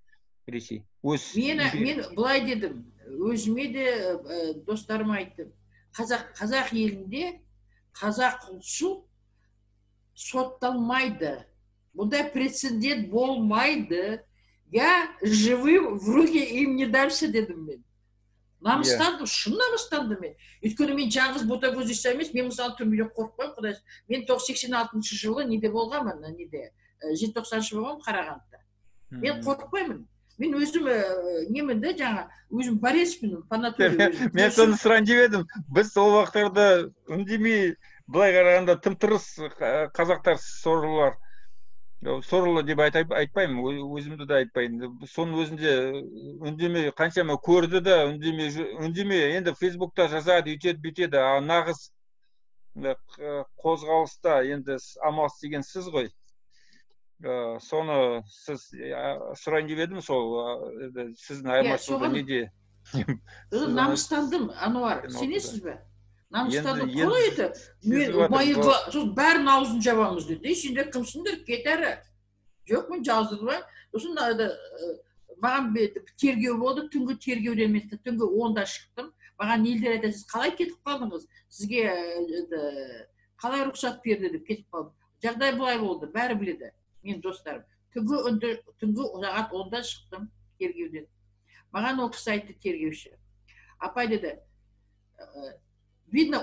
Ресей. Өз
Мен былай дедім, өзіме де достарыма айттым. Қазақ елінде қазақ ұлтшыл сотталмайды. Бұндай прецедент болмайды. Я живым в руки им не дамся дедім мен. Намыстандым, шын намыстандым мен. Өйткені мен жалғыз Ботагөз Иса емес, мен мысалы түрмеден қорықпаймын, құдай. Мен 86 жылы неде болғанмын, неде? Желтоқсаншы болғанмын Қарағандыда. Мен қорықпаймын. Мен өзім немін де жаңа, өзім борецпін по натуре.
Мен соны сұрайын деп едім. Біз сол уақыттарда үндемей, былай қарағанда тым-тырыс қазақтар сорлылар. Сорлы деп айтпаймын, өзімді де айтпаймын. Соның өзінде үндемей қаншама көрді да, үндемей енді Фейсбукта жазады, үйтеді, бүйтеді, а нағыз қозғалыста енді амал істеген сіз ғой. Соны сіз сұрайын деп едім, сол сіздің айырмашылығы неде?
Намыстандым, Ануар, сенесіз бе? Намыстандым. Қалай еді? Мен бәрін аузын жабамыз деді. Сендер кімсіңдер? Кет әрі. Жоқ, мен жаздырмаймын. Сосын маған тергеу болды, түнгі тергеуден мен түнгі 10-да шықтым. Маған елдер айтады, сіз қалай кетіп қалдыңыз? Сізге қалай рұқсат берді деп кетіп қалдым. Жағдай былай болды, бәрі біледі. Мен достарым. Түнгі сағат 10-да шықтым тергеуден. Маған ол кісі айтты, тергеуші. Апай деді, видно,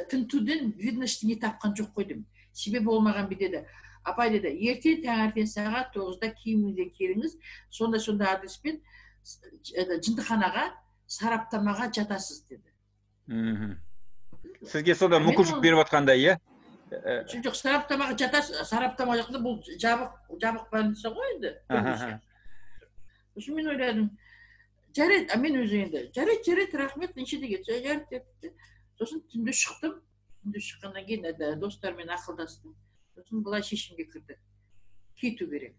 тінтуден, видно, ештеңе тапқан жоқ қой деймін. Себебі ол маған деді. Апай деді, ертең таңертең сағат 9-да киіміңізге келіңіз, сонда-сонда адреспен жындыханаға, сараптамаға жатасыз деді.
Сізге сонда мүмкіншілік беріп жатқандай, иә?
Жоқ, сараптамаға жатасыз, сараптама жақында бұл жабық больница ғой енді. Сосын мен ойладым, жарайды, а мен өзім енді, жарайды, жарайды, рахмет, неше деген, жарайды деп. Сосын түнде шықтым, түнде шыққаннан кейін достарыммен ақылдастым. Сосын былай шешімге кірдік. Кету керек.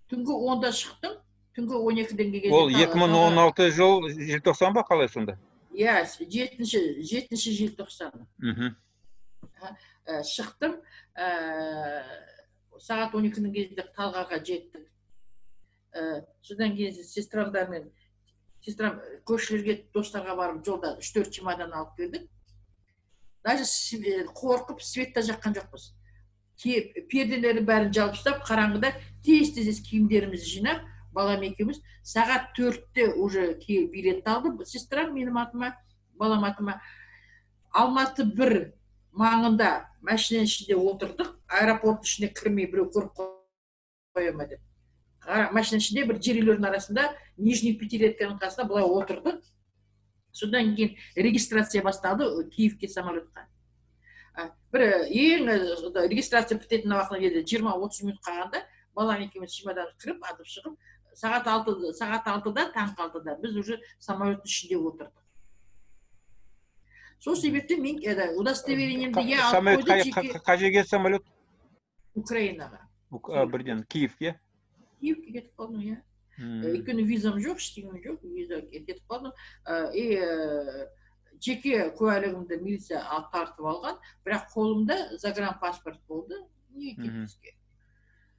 Түнгі 10-да шықтым, түнгі 12-ден келген.
Ол 2016 жыл желтоқсан ба қалай сонда?
Иә, 7 желтоқсан. Шықтым, сағат 12-нің кезінде Талғарға жеттік. Содан кейін сестрамдармен, сестрам көршілерге, достарға барып жолда 3-4 чемодан алып келдік. Даже қорқып свет та жаққан жоқпыз. Перделердің бәрін жауып тастап, қараңғыда тез-тез киімдерімізді жинап, балам екеуміз сағат 4-те уже билет алды. Сестрам менің атыма, балам атыма. Алматы 1 маңында машинаның ішінде отырдық, аэропорттың ішіне кірмей біреу көріп қоя ма деп. Машинаның ішінде бір жер үйлердің арасында, Нижний Пятилетканың қасында былай отырдық. Содан кейін регистрация басталды Киевке самолетқа. Бір ең регистрация бітетін уақытына келді, 20-30 минут қалғанда балам екеуміз чемодан кіріп, атып шығып, сағат 6-да, таңғы 6-да біз уже самолеттің ішінде отырдық. Сол себептен мен удостоверениемді я алып қойдым.
Қай жерге самолет?
Украинаға.
Бірден Киевке?
Киевке кетіп қалдым, иә. Өйткені визам жоқ, ештеңем жоқ, виза кетіп қалдым. Жеке куәлігімді милиция тартып алған, бірақ қолымда загранпаспорт болды, неге кетпеске?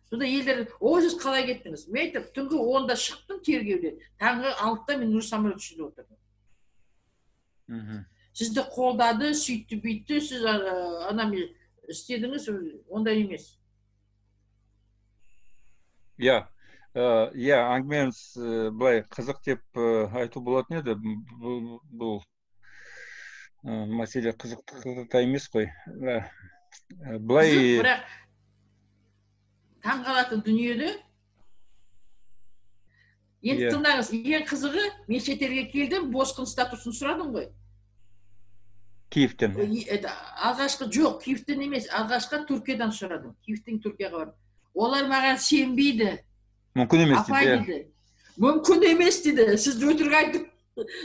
Сонда елдер, о, сіз қалай кеттіңіз? Мен айттым, түнгі 10-да шықтым тергеуден, таңғы 6-да мен уже самолет ішінде отырдым. Сізді қолдады, сөйтті, бүйтті, сіз ана істедіңіз, ондай емес.
Иә, иә, әңгімеңіз былай қызық деп айту болатын еді. Бұл мәселе қызықты та емес қой. Былай
бірақ таңғалатын дүниеде енді тыңдаңыз, ең қызығы, мен шетелге келдім, босқын статусын сұрадым ғой.
Киевтен.
Алғашқы жоқ, Киевтен емес, алғашқы Түркиядан сұрадым. Киевтен Түркияға бардым. Олар маған сенбейді.
Мүмкін емес
дейді. Апай дейді. Мүмкін емес дейді. Сіз өтірік айтып.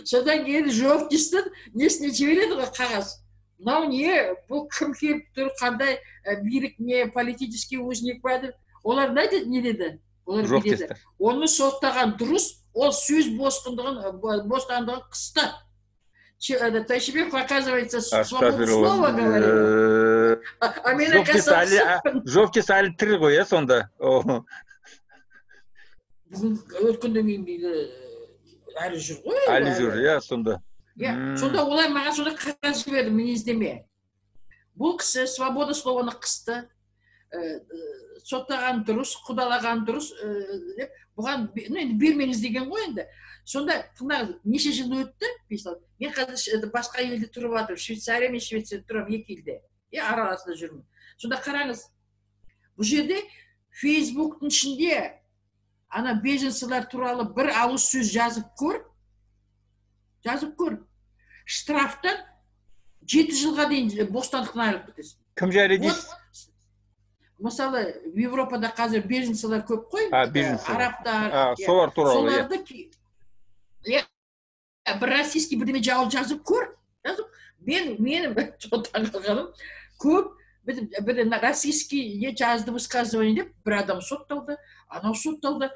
Содан кейін Жовтистің несіне жібереді ғой қағаз. Мынау не, бұл кім келіп тұр, қандай билік не, политический узник па деп. Олар не деді? Олар деді. Оны соттаған дұрыс, ол сөз бостандығын қысты. Тайшыбеков, оказывается, свободу слова говорил. А мен,
Жовтис әлі тірі ғой, сонда?
Бүгін өткеннен кейін әлі жүр ғой.
Әлі жүр, иә, сонда.
Иә, сонда олар маған сонда қағаз жіберді мінездеме. Бұл кісі свобода слованы қысты, соттаған дұрыс, құдалаған дұрыс деп, бұған енді бермеңіз деген ғой енді. Сонда тыңдаңыз, неше жыл өтті? Мен қазір басқа елде тұрып жатырмын, Швейцария мен Швецияда тұрамын, екі елде. Иә, арасында жүрмін. Сонда қараңыз, бұл жерде Фейсбуктың ішінде ана беженцылар туралы бір ауыз сөз жазып көр. Жазып көр. Штрафтан 7 жылға дейін бостандықтан айырылып кетесің.
Кім жайлы дейсіз?
Мысалы, Европада қазір беженцылар көп қой. Арабтар.
Солар туралы.
Соларды бір российский бірдеме жазып көр. Менің таңғалғаным көп бір российский не жазды высказывание деп бір адам сотталды, анау сотталды.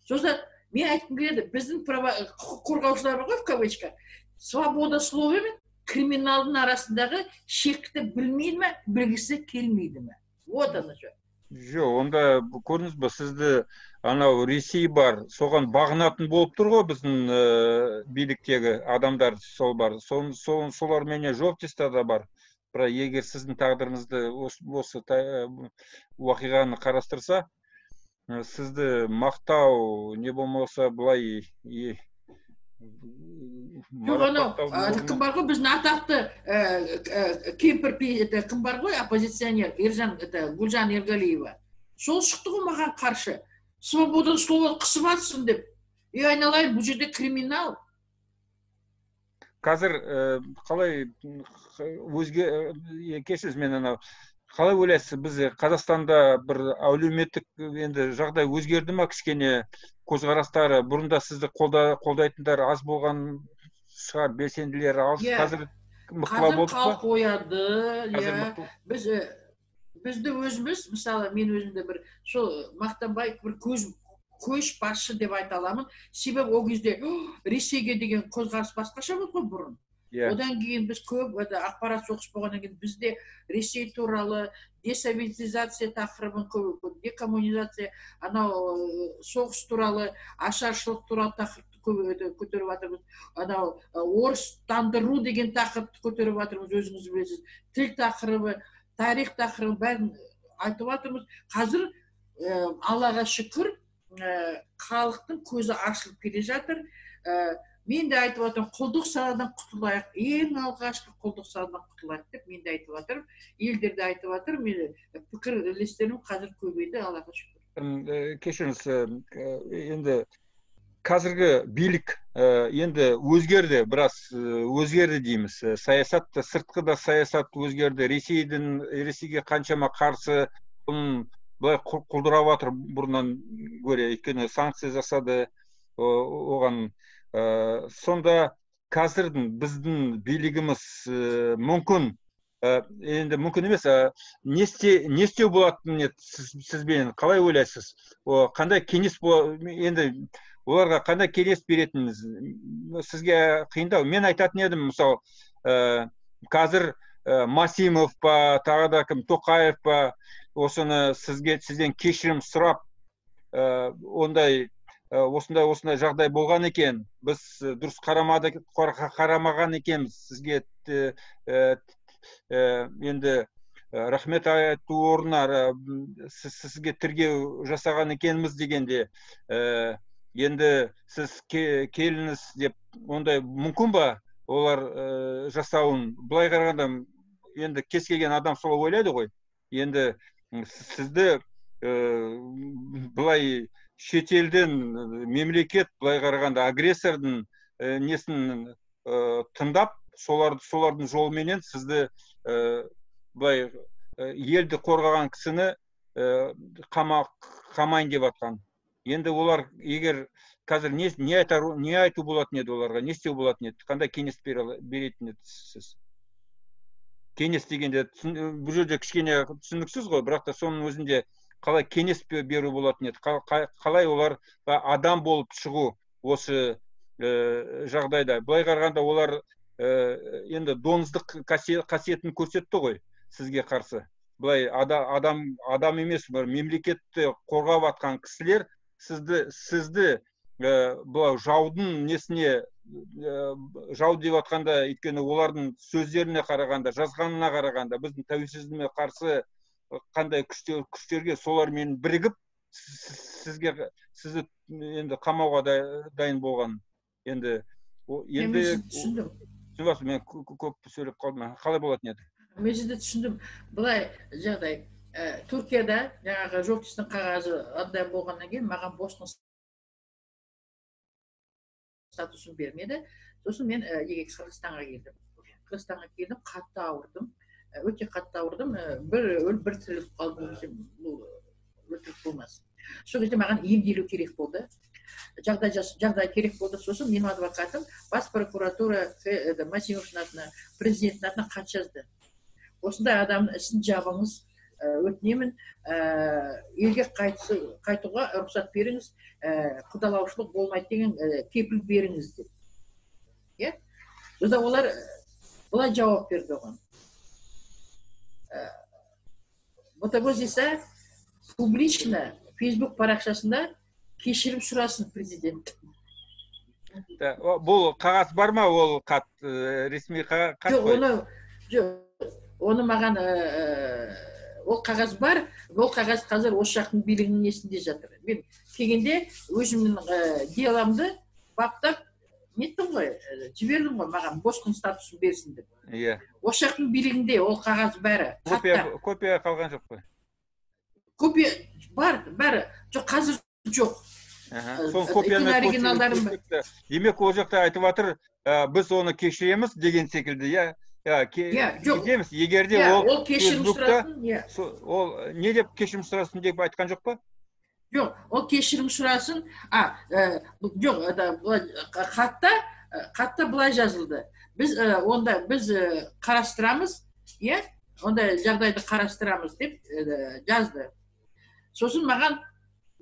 Сосын мен айтқым келеді, біздің құқық қорғаушылар бар ғой, в кавычках, свобода слова мен криминалдың арасындағы шекті білмейді ме, білгісі келмейді ме? Вот оно что.
Жоқ, онда көрдіңіз бе, сізді анау Ресей бар, соған бағынатын болып тұр ғой біздің биліктегі адамдар, сол бар. Соларменен Жовтиста да бар. Бірақ егер сіздің тағдырыңызды осы уақиғаны қарастырса, сізді мақтау, не болмаса былай
Жоқ, анау кім бар ғой, біздің атақты кемпір кім бар ғой, оппозиционер Ержан, Гүлжан Ергалиева. Сол шықты ғой маған қарсы. Свобода слова қысып атсын деп. Ей, айналайын, бұл жерде криминал.
Қазір қалай өзге кешіріңіз, мен анау қалай ойлайсыз, біз Қазақстанда бір әлеуметтік енді жағдай өзгерді ма, кішкене көзқарастары бұрында сізді қолдайтындар аз болған шығар, белсенділер аз, қазір мықтылау болды па?
Қазір халық оянды, бізді өзіміз, мысалы, мен өзімді бір сол мақтанбай бір көш басшы деп айта аламын. Себебі ол кезде Ресейге деген көзқарас басқаша болды ғой бұрын. Одан кейін біз көп ақпарат соғыс болғаннан кейін бізде Ресей туралы десоветизация тақырыбын көп, декоммунизация, анау соғыс туралы, ашаршылық туралы тақырыпты көп көтеріп жатырмыз. Анау орыстандыру деген тақырыпты көтеріп жатырмыз, өзіңіз білесіз. Тіл тақырыбы, тарих тақырыбы бәрін айтып жатырмыз. Қазір Аллаға шүкір, халықтың көзі ашылып келе жатыр. Мен де айтып жатырмын, құлдық санадан құтылайық, ең алғашқы құлдық санадан құтылайық деп мен де айтып жатырмын, елдер де айтып жатыр. Мен пікірлестерім қазір көбейді, Аллаға шүкір.
Кешіріңіз, енді қазіргі билік енді өзгерді, біраз өзгерді дейміз. Саясат та, сыртқы да саясат өзгерді. Ресейге қаншама қарсы былай құлдырап жатыр бұрыннан гөрі, өйткені санкция жасады оған. Сонда қазірдің біздің билігіміз мүмкін, енді мүмкін емес, не істеу болатын еді сізбен, қалай ойлайсыз? Қандай кеңес, енді оларға қандай кеңес беретініңіз сізге қиындау. Мен айтатын едім, мысалы, қазір Масимов па, тағы да кім, Тоқаев па, осыны сізден кешірім сұрап, ондай осындай жағдай болған екен, біз дұрыс қарамаған екенбіз, сізге енді рахмет айту орнына сізге тергеу жасаған екенбіз дегенде, енді сіз келіңіз деп, ондай мүмкін ба олар жасауын? Былай қарағанда енді кез келген адам солай ойлайды ғой. Енді сізді былай шетелден мемлекет, былай қарағанда агрессордың несін тыңдап, солардың жолыменен сізді былай елді қорғаған кісіні қамайын деп атқан. Енді олар егер қазір не айту болатын еді оларға, не істеу болатын еді, қандай кеңес беретін еді сіз? Кеңес дегенде бұл жерде кішкене түсініксіз ғой, бірақ та соның өзінде қалай кеңес беру болатын еді, қалай олар адам болып шығу осы жағдайда. Былай қарағанда олар енді доңыздық қасиетін көрсетті ғой сізге қарсы. Былай адам емес, бір мемлекетті қорғап атқан кісілер сізді былай жаудың несіне, жау деп атқанда, өйткені олардың сөздеріне қарағанда, жазғанына қарағанда, біздің тәуелсіздігіне қарсы қандай күштерге солармен бірігіп сізді енді қамауға дайын болған. Енді
түсіндім.
Түсініп, мен көп сөйлеп қалдым. Қалай болатын еді?
Мен сізді түсіндім. Былай жағдай, Түркияда жаңағы жоқтың қағазы андай болғаннан кейін маған босқын статусын бермеді. Сосын мен неге Қырғызстанға келдім. Қырғызстанға келдім, қатты ауырдым. Өте қатты ауырдым. Бір өліп, бір тіріліп қалдым десем, бұл өтірік болмас. Сол кезде маған емделу керек болды. Жағдай керек болды. Сосын менің адвокатым бас прокуратура Масимовтың атына, президенттің атына хат жазды. Осындай адамның ісін жабыңыз, өтінемін, елге қайтуға рұқсат беріңіз, құдалаушылық болмайды деген кепіл беріңіз деп. Иә? Сонда олар былай жауап берді оған. Ботагөз Иса публично Facebook парақшасында кешірім сұрасын президент.
Бұл қағаз бар ма, ол хат, ресми хат қой?
Жоқ, оны маған ол қағаз бар, ол қағаз қазір осы жақтың билігінің несінде жатыр. Мен келгенде өзімнің деламды баптап неттім ғой, жібердім ғой, маған босқын статусын берсін деп.
Иә.
Осы жақтың билігінде ол қағаз бәрі.
Копия қалған жоқ қой?
Копия бар, бәрі. Жоқ, қазір жоқ.
Сол копияны оригиналдарын. Демек, ол жақта айтып жатыр, біз оны кешіреміз деген секілді, иә? Кетеміз. Егер де ол
кешірім сұрасын, иә.
Ол не деп кешірім сұрасын деп айтқан жоқ па?
Жоқ, ол кешірім сұрасын. Жоқ, хатта былай жазылды. Біз онда біз қарастырамыз, иә? Ондай жағдайды қарастырамыз деп жазды. Сосын маған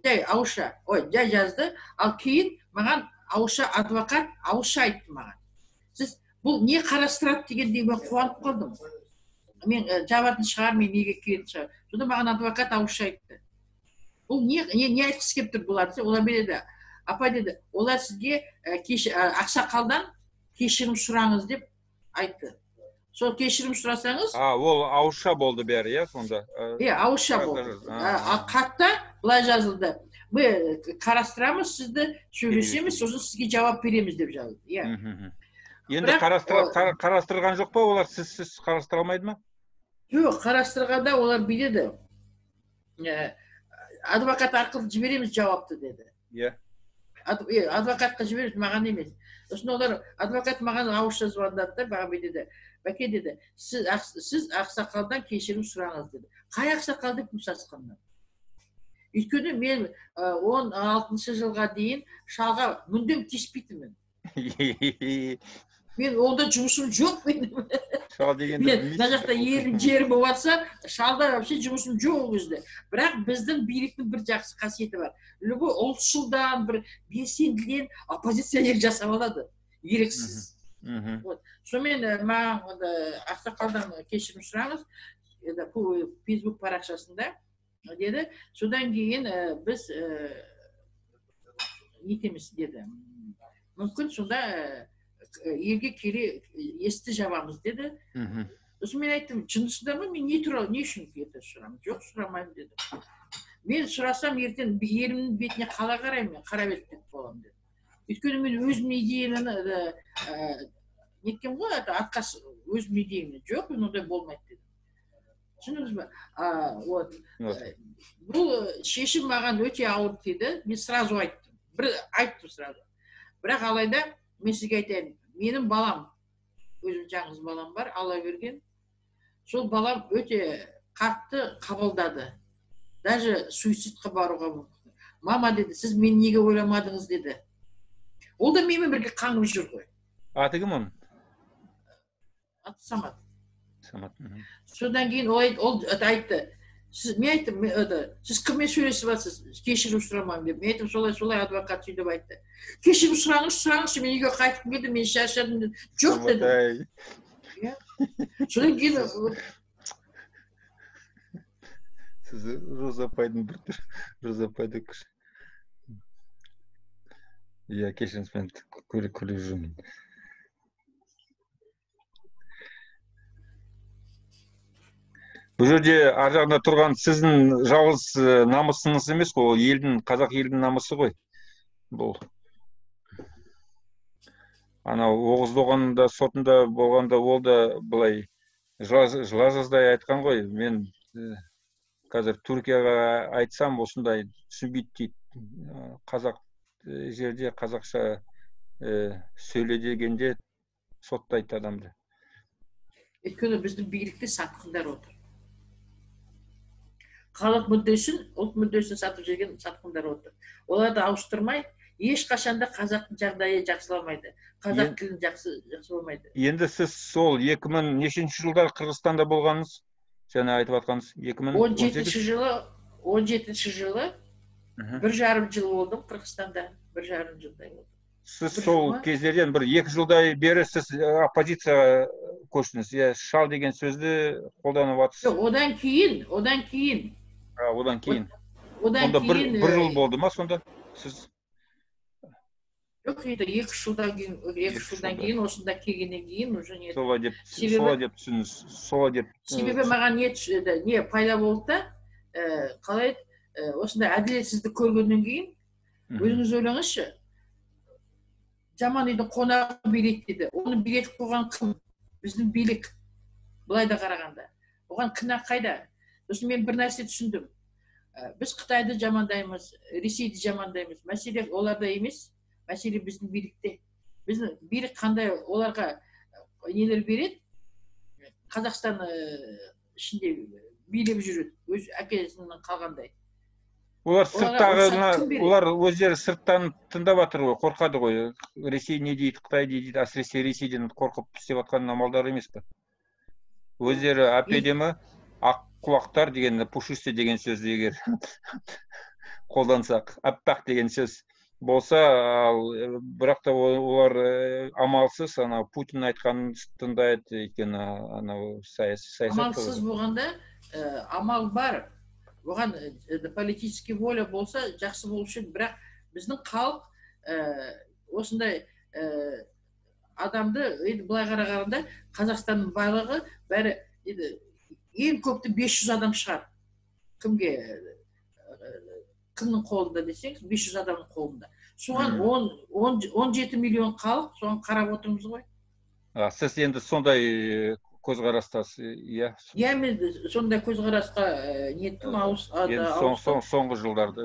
жай ауызша, жай жазды, ал кейін маған ауызша адвокат ауызша айтты маған. Сіз бұл не қарастырады дегенде мен қуанып қалдым. Мен жабатын шығар, мен неге келетін шығар. Сонда маған адвокат ауызша айтты. Бұл не айтқысы келіп тұр бұлар десе, олар деді, апа деді, олар сізге ақсақалдан кешірім сұраңыз деп айтты. Сол кешірім сұрасаңыз...
Ол ауызша болды бәрі, иә, сонда?
Иә, ауызша болды. Хатта былай жазылды. Мы қарастырамыз сізді, сөйлесеміз, сосын сізге жауап береміз деп жазылды. Иә.
Енді қарастырған жоқ па олар? Сіз қарастыра алмайды ма?
Жоқ, қарастырғанда олар биледі. Адвокат арқылы жібереміз жауапты деді.
Иә.
Адвокатқа жібереміз, маған емес. Сосын олар, адвокат маған ауызша звондады да, маған деді. Бәке деді, сіз ақсақалдан кешірім сұраңыз деді. Қай ақсақал деп сасқаннан? Өйткені мен 16 жылға дейін шалға мүлдем тиіспейтінмін. Мен онда жұмысым жоқ менің.
Шал дегенде
мына жақта елім жерім болып жатса, шалда вообще жұмысым жоқ ол кезде. Бірақ біздің биліктің бір жақсы қасиеті бар. Любой ұлтшылдан, бір белсендіден оппозиционер жасап алады, еріксіз. Вот. Сонымен маған ақсақалдан кешірім сұраңыз, Facebook парақшасында деді. Содан кейін біз нетеміз деді. Мүмкін сонда елге келе есті жабамыз деді. Сосын мен айттым, жындысыздар ма, мен не туралы, не үшін это сұрамын? Жоқ, сұрамаймын деді. Мен сұрасам ертең елімнің бетіне қалай қараймын, мен қара бет деп боламын деді. Өйткені мен өзімнің идеямны неткен ғой, отказ өзімнің идеямны. Жоқ, мен ондай болмайды деді. Түсіндіңіз бе? Вот. Бұл шешім маған өте ауыр тиді. Мен сразу айттым. Бір айттым сразу. Бірақ алайда мен сізге айтайын, менің балам, өзім жалғыз балам бар, Алла берген. Сол балам өте қатты қабылдады. Даже суицидқа баруға мүмкін. Мама деді, сіз мені неге ойламадыңыз деді. Ол да менімен бірге қаңғып жүр ғой.
Аты кім оның?
Аты Самат.
Самат.
Содан кейін ол айтты, сіз, мен айттым, сіз кіммен сөйлесіп жатсыз, кешірім сұрамаймын деп. Мен айттым, солай адвокат сөйтіп айтты. Кешірім сұраңызшы, мен үйге қайтқым келді, мен шаршадым деді. Жоқ дедім. Содан кейін
сіз Роза апайдың бір түр, Роза апайды күш. Иә, кешіріңіз, мен күліп жүрмін. Бұл жерде ар жағында тұрған сіздің жалғыз намысыңыз емес қой, ол елдің, қазақ елдің намысы ғой. Бұл. Анау Оғыз Доғанның да сотында болғанда ол да былай жыла жаздай айтқан ғой. Мен қазір Түркияға айтсам осындай түсінбейді дейді. Қазақ жерде қазақша сөйле дегенде соттайды адамды.
Өйткені біздің билікте сатқындар отыр. Халық мүддесін, ұлт мүддесін сатып жүрген сатқындар отыр. Оларды ауыстырмай, ешқашанда қазақтың жағдайы жақсыламайды. Қазақ тілін жақсы болмайды.
Енді сіз сол 2000 нешінші жылдар Қырғызстанда болғаныңыз, жаңа айтып жатқаныңыз,
2017 жылы, 17 жылы 1,5 жыл болдым Қырғызстанда, 1,5 жылдай болдым.
Сіз сол кездерден бір 2 жылдай бері сіз оппозицияға көштіңіз, иә, шал деген сөзді қолданып жатсыз.
Жоқ, одан кейін, одан кейін.
Одан кейін. Онда бір жыл болды ма сонда сіз?
Жоқ, енді 2 жылдан кейін, 2 жылдан кейін осында келгеннен кейін уже не.
Солай деп, солай деп түсіндіңіз, солай деп.
Себебі маған не пайда болды да, қалай осындай әділетсіздік көргеннен кейін өзіңіз ойлаңызшы, жаман үйдің қонағы билейді деді. Оны билетіп қойған кім? Біздің билік. Былай да қарағанда. Оған кінә қайда? Сосын мен бір нәрсе түсіндім. Біз Қытайды жамандаймыз, Ресейді жамандаймыз. Мәселе оларда емес, мәселе біздің билікте. Біздің билік қандай оларға нелер береді? Қазақстан ішінде билеп жүреді, өз әкесінен қалғандай.
Олар сырттағы, олар өздері сырттан тыңдап жатыр ғой, қорқады ғой. Ресей не дейді, Қытай не дейді, әсіресе Ресейден қорқып істеп жатқан амалдары емес пе? Өздері әп-әдемі ақ құлақтар деген, пушистый деген сөзді егер қолдансақ, аппақ деген сөз болса, ал бірақ та олар амалсыз, анау Путин айтқанын тыңдайды, өйткені анау саясат.
Амалсыз болғанда амал бар. Оған политический воля болса жақсы болушы еді, бірақ біздің халық осындай адамды, енді былай қарағанда Қазақстанның байлығы бәрі енді ең көпті 500 адам шығар. Кімге, кімнің қолында десеңіз, 500 адамның қолында. Соған 17 миллион халық, соған қарап отырмыз ғой.
Сіз енді сондай көзқарастасыз, иә?
Иә, мен сондай көзқарасқа неттім,
енді соңғы жылдарда,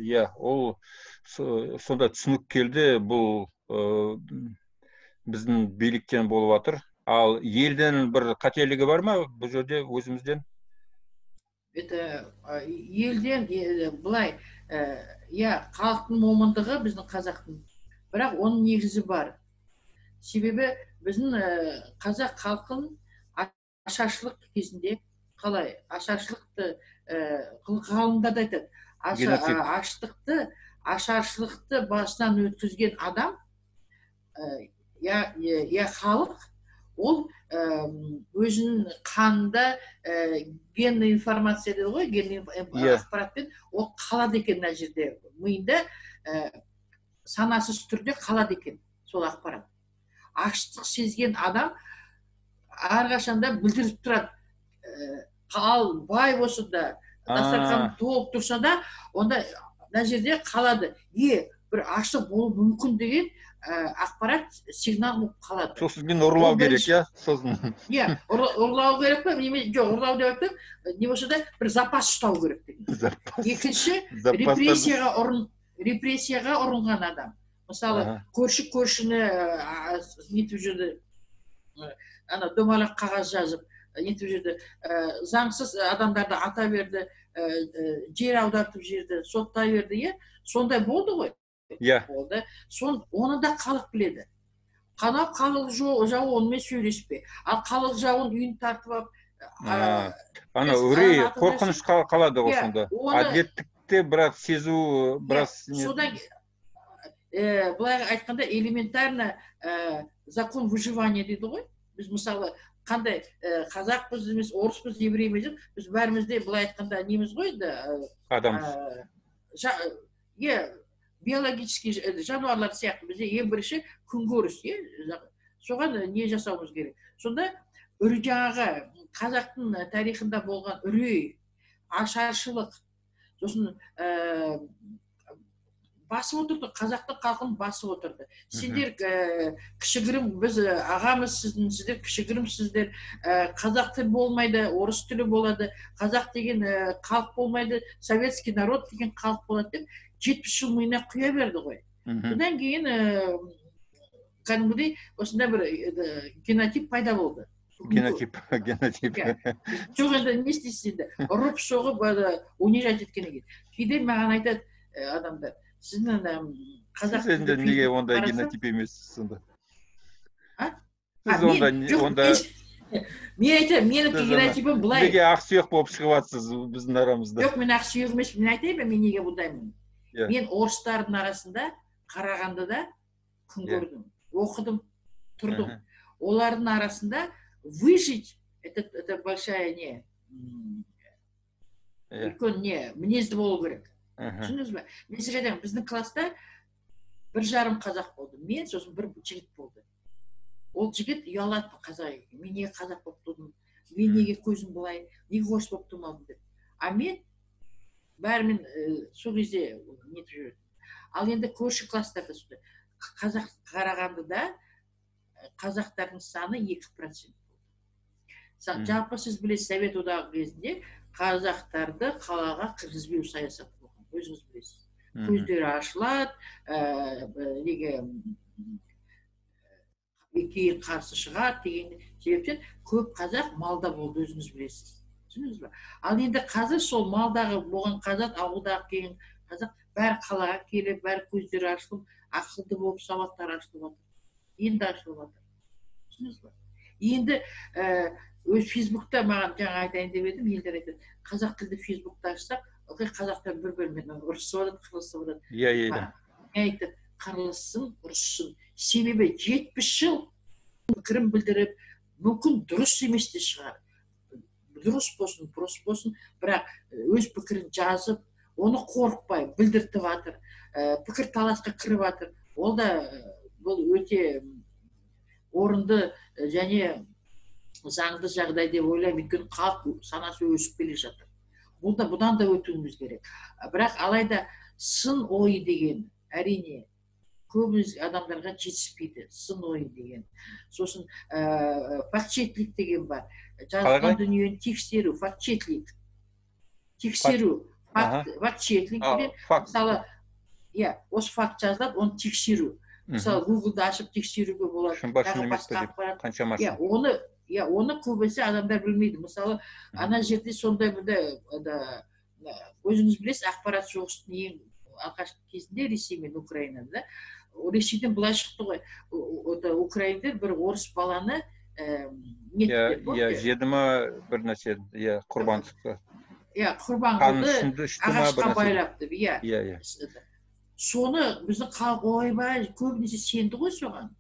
иә, ол сондай түсінік келді, бұл біздің биліктен болып жатыр. Ал елдің бір қателігі бар ма бұл жерде өзімізден?
Это елден былай, иә, халықтың момындығы біздің қазақтың, бірақ оның негізі бар. Себебі біздің қазақ халқын ашаршылық кезінде қалай, ашаршылықты ғалымдар да айтады, аштықты, ашаршылықты басынан өткізген адам, я халық, ол өзінің қанында генный информация дейді ғой, генный ақпаратпен ол қалады екен мына жерде, миында санасыз түрде қалады екен сол ақпарат. Аштық сезген адам әрқашанда білдіріп тұрады. Ал бай болса да, дастархан толып тұрса да, онда мына жерде қалады. Бір аштық болуы мүмкін деген ақпарат сигнал болып қалады.
Сосын мен ұрлау керек, иә? Сосын.
Иә, ұрлау керек пе? Жоқ, ұрлау деп айтпаймын. Не болса да бір запас ұстау керек деген. Екінші, репрессияға ұрынған адам. Мысалы, көрші көршіні нетіп жүрді, ана домалақ қағаз жазып, нетіп жүрді, заңсыз адамдарды ата берді, жер аудартып жіберді, соттай берді, иә? Сондай болды ғой.
Иә.
Болды. Оны да халық біледі. Қанау халық жауы онымен сөйлеспе. Ал халық жауын үйін тартып алып,
ана үрей, қорқыныш қалады ғой сонда. Әділеттікті бірақ сезу біраз.
Содан былай айтқанда элементарно закон выживания дейді ғой. Біз мысалы қандай қазақпыз емес, орыспыз, еврейміз, біз бәріміз де былай айтқанда неміз ғой енді.
Адамбыз.
Иә, биологический жануарлар сияқты бізде ең бірінші күнкөріс, иә, соған не жасауымыз керек. Сонда жаңағы қазақтың тарихында болған үрей, ашаршылық, сосын басып отырды, қазақтың халқын басып отырды. Сендер кішігірім, біз ағамыз сіздің, сіздер кішігірімсіздер, қазақ тілі болмайды, орыс тілі болады, қазақ деген халық болмайды, советский народ деген халық болады деп 70 жыл миына құя берді ғой. Содан кейін кәдімгідей осындай бір генотип пайда болды.
Генотип, генотип.
Жоқ, енді не істейсіз енді? Ұрып соғып, унижать еткеннен кейін. Кейде маған айтады адамдар, сіздің қазақ
сіз енді неге ондай генотип емессіз сонда? Сіз онда
мен айтамын, менің генотипім былай.
Неге ақсүйек болып шығып жатсыз біздің арамызда?
Жоқ, мен ақсүйек емес, мен айтайын ба, мен неге бұндаймын? Мен орыстардың арасында Қарағандыда күн көрдім, оқыдым, тұрдым. Олардың арасында выжить это большая не, үлкен не, мінезді болу керек. Түсіндіңіз бе? Мен сізге айтамын, біздің класста 1,5 қазақ болды. Мен сосын бір жігіт болды. Ол жігіт ұялады қазақ екен. Мен неге қазақ болып тудым? Мен неге көзім былай? Неге орыс болып тумадым деп. А мен бәрімен сол кезде нетіп жүрдім. Ал енді көрші класстарда сондай. Қазақ Қарағандыда қазақтардың саны 2% болды. Жалпы сіз білесіз, Совет одағы кезінде қазақтарды қалаға кіргізбеу саясаты болған. Өзіңіз білесіз. Көздері ашылады, неге кейін қарсы шығады деген себептен көп қазақ малда болды, өзіңіз білесіз. Түсіндіңіз бе? Ал енді қазір сол малдағы болған қазақ, ауылдағы келген қазақ бәрі қалаға келіп, бәрі көздері ашылып, ақылды болып, сауаттары ашылып жатыр. Енді ашылып жатыр. Түсіндіңіз бе? Енді өз Фейсбукта маған жаңа айтайын деп едім, елдер айтады, қазақ тілді Фейсбукта ашсақ, ылғи қазақтар бір-бірімен ұрысып алады, қырылысып алады.
Иә, иә.
Мен айттым, қырылыссын, ұрыссын. Себебі 70 жыл пікірін білдіріп, мүмкін дұрыс емес те шығар. Дұрыс болсын, бұрыс болсын, бірақ өз пікірін жазып, оны қорықпай білдіртіп жатыр, пікір таласқа кіріп жатыр. Ол да бұл өте орынды және заңды жағдай деп ойлаймын, өйткені халық санасы өсіп келе жатыр. Бұл да бұдан да өтуіміз керек. Бірақ алайда сын ойы деген әрине көбіміз адамдарға жетіспейді, сын ойы деген. Сосын фактчеклік деген бар. Жазылған дүниені тексеру, фактчеклік. Тексеру, фактчеклік деген, мысалы, иә, осы факт жазылады, оны тексеру. Мысалы, Google-ды ашып тексеруге болады.
Шын ба, шын емес пе деп, қаншама.
Иә, оны көбінесе адамдар білмейді. Мысалы, ана жерде сондай бір өзіңіз білесіз, ақпарат соғысының ең алғашқы кезінде Ресей мен Украинада, Ресейден былай шықты ғой, украиндар бір орыс баланы
иә, жеді ма бір нәрсе, иә, құрбан тұтты.
Иә, құрбан қылды, ағашқа байлап деп, иә.
Иә, иә.
Соны біздің халық ойбай көбінесе сенді ғой соған.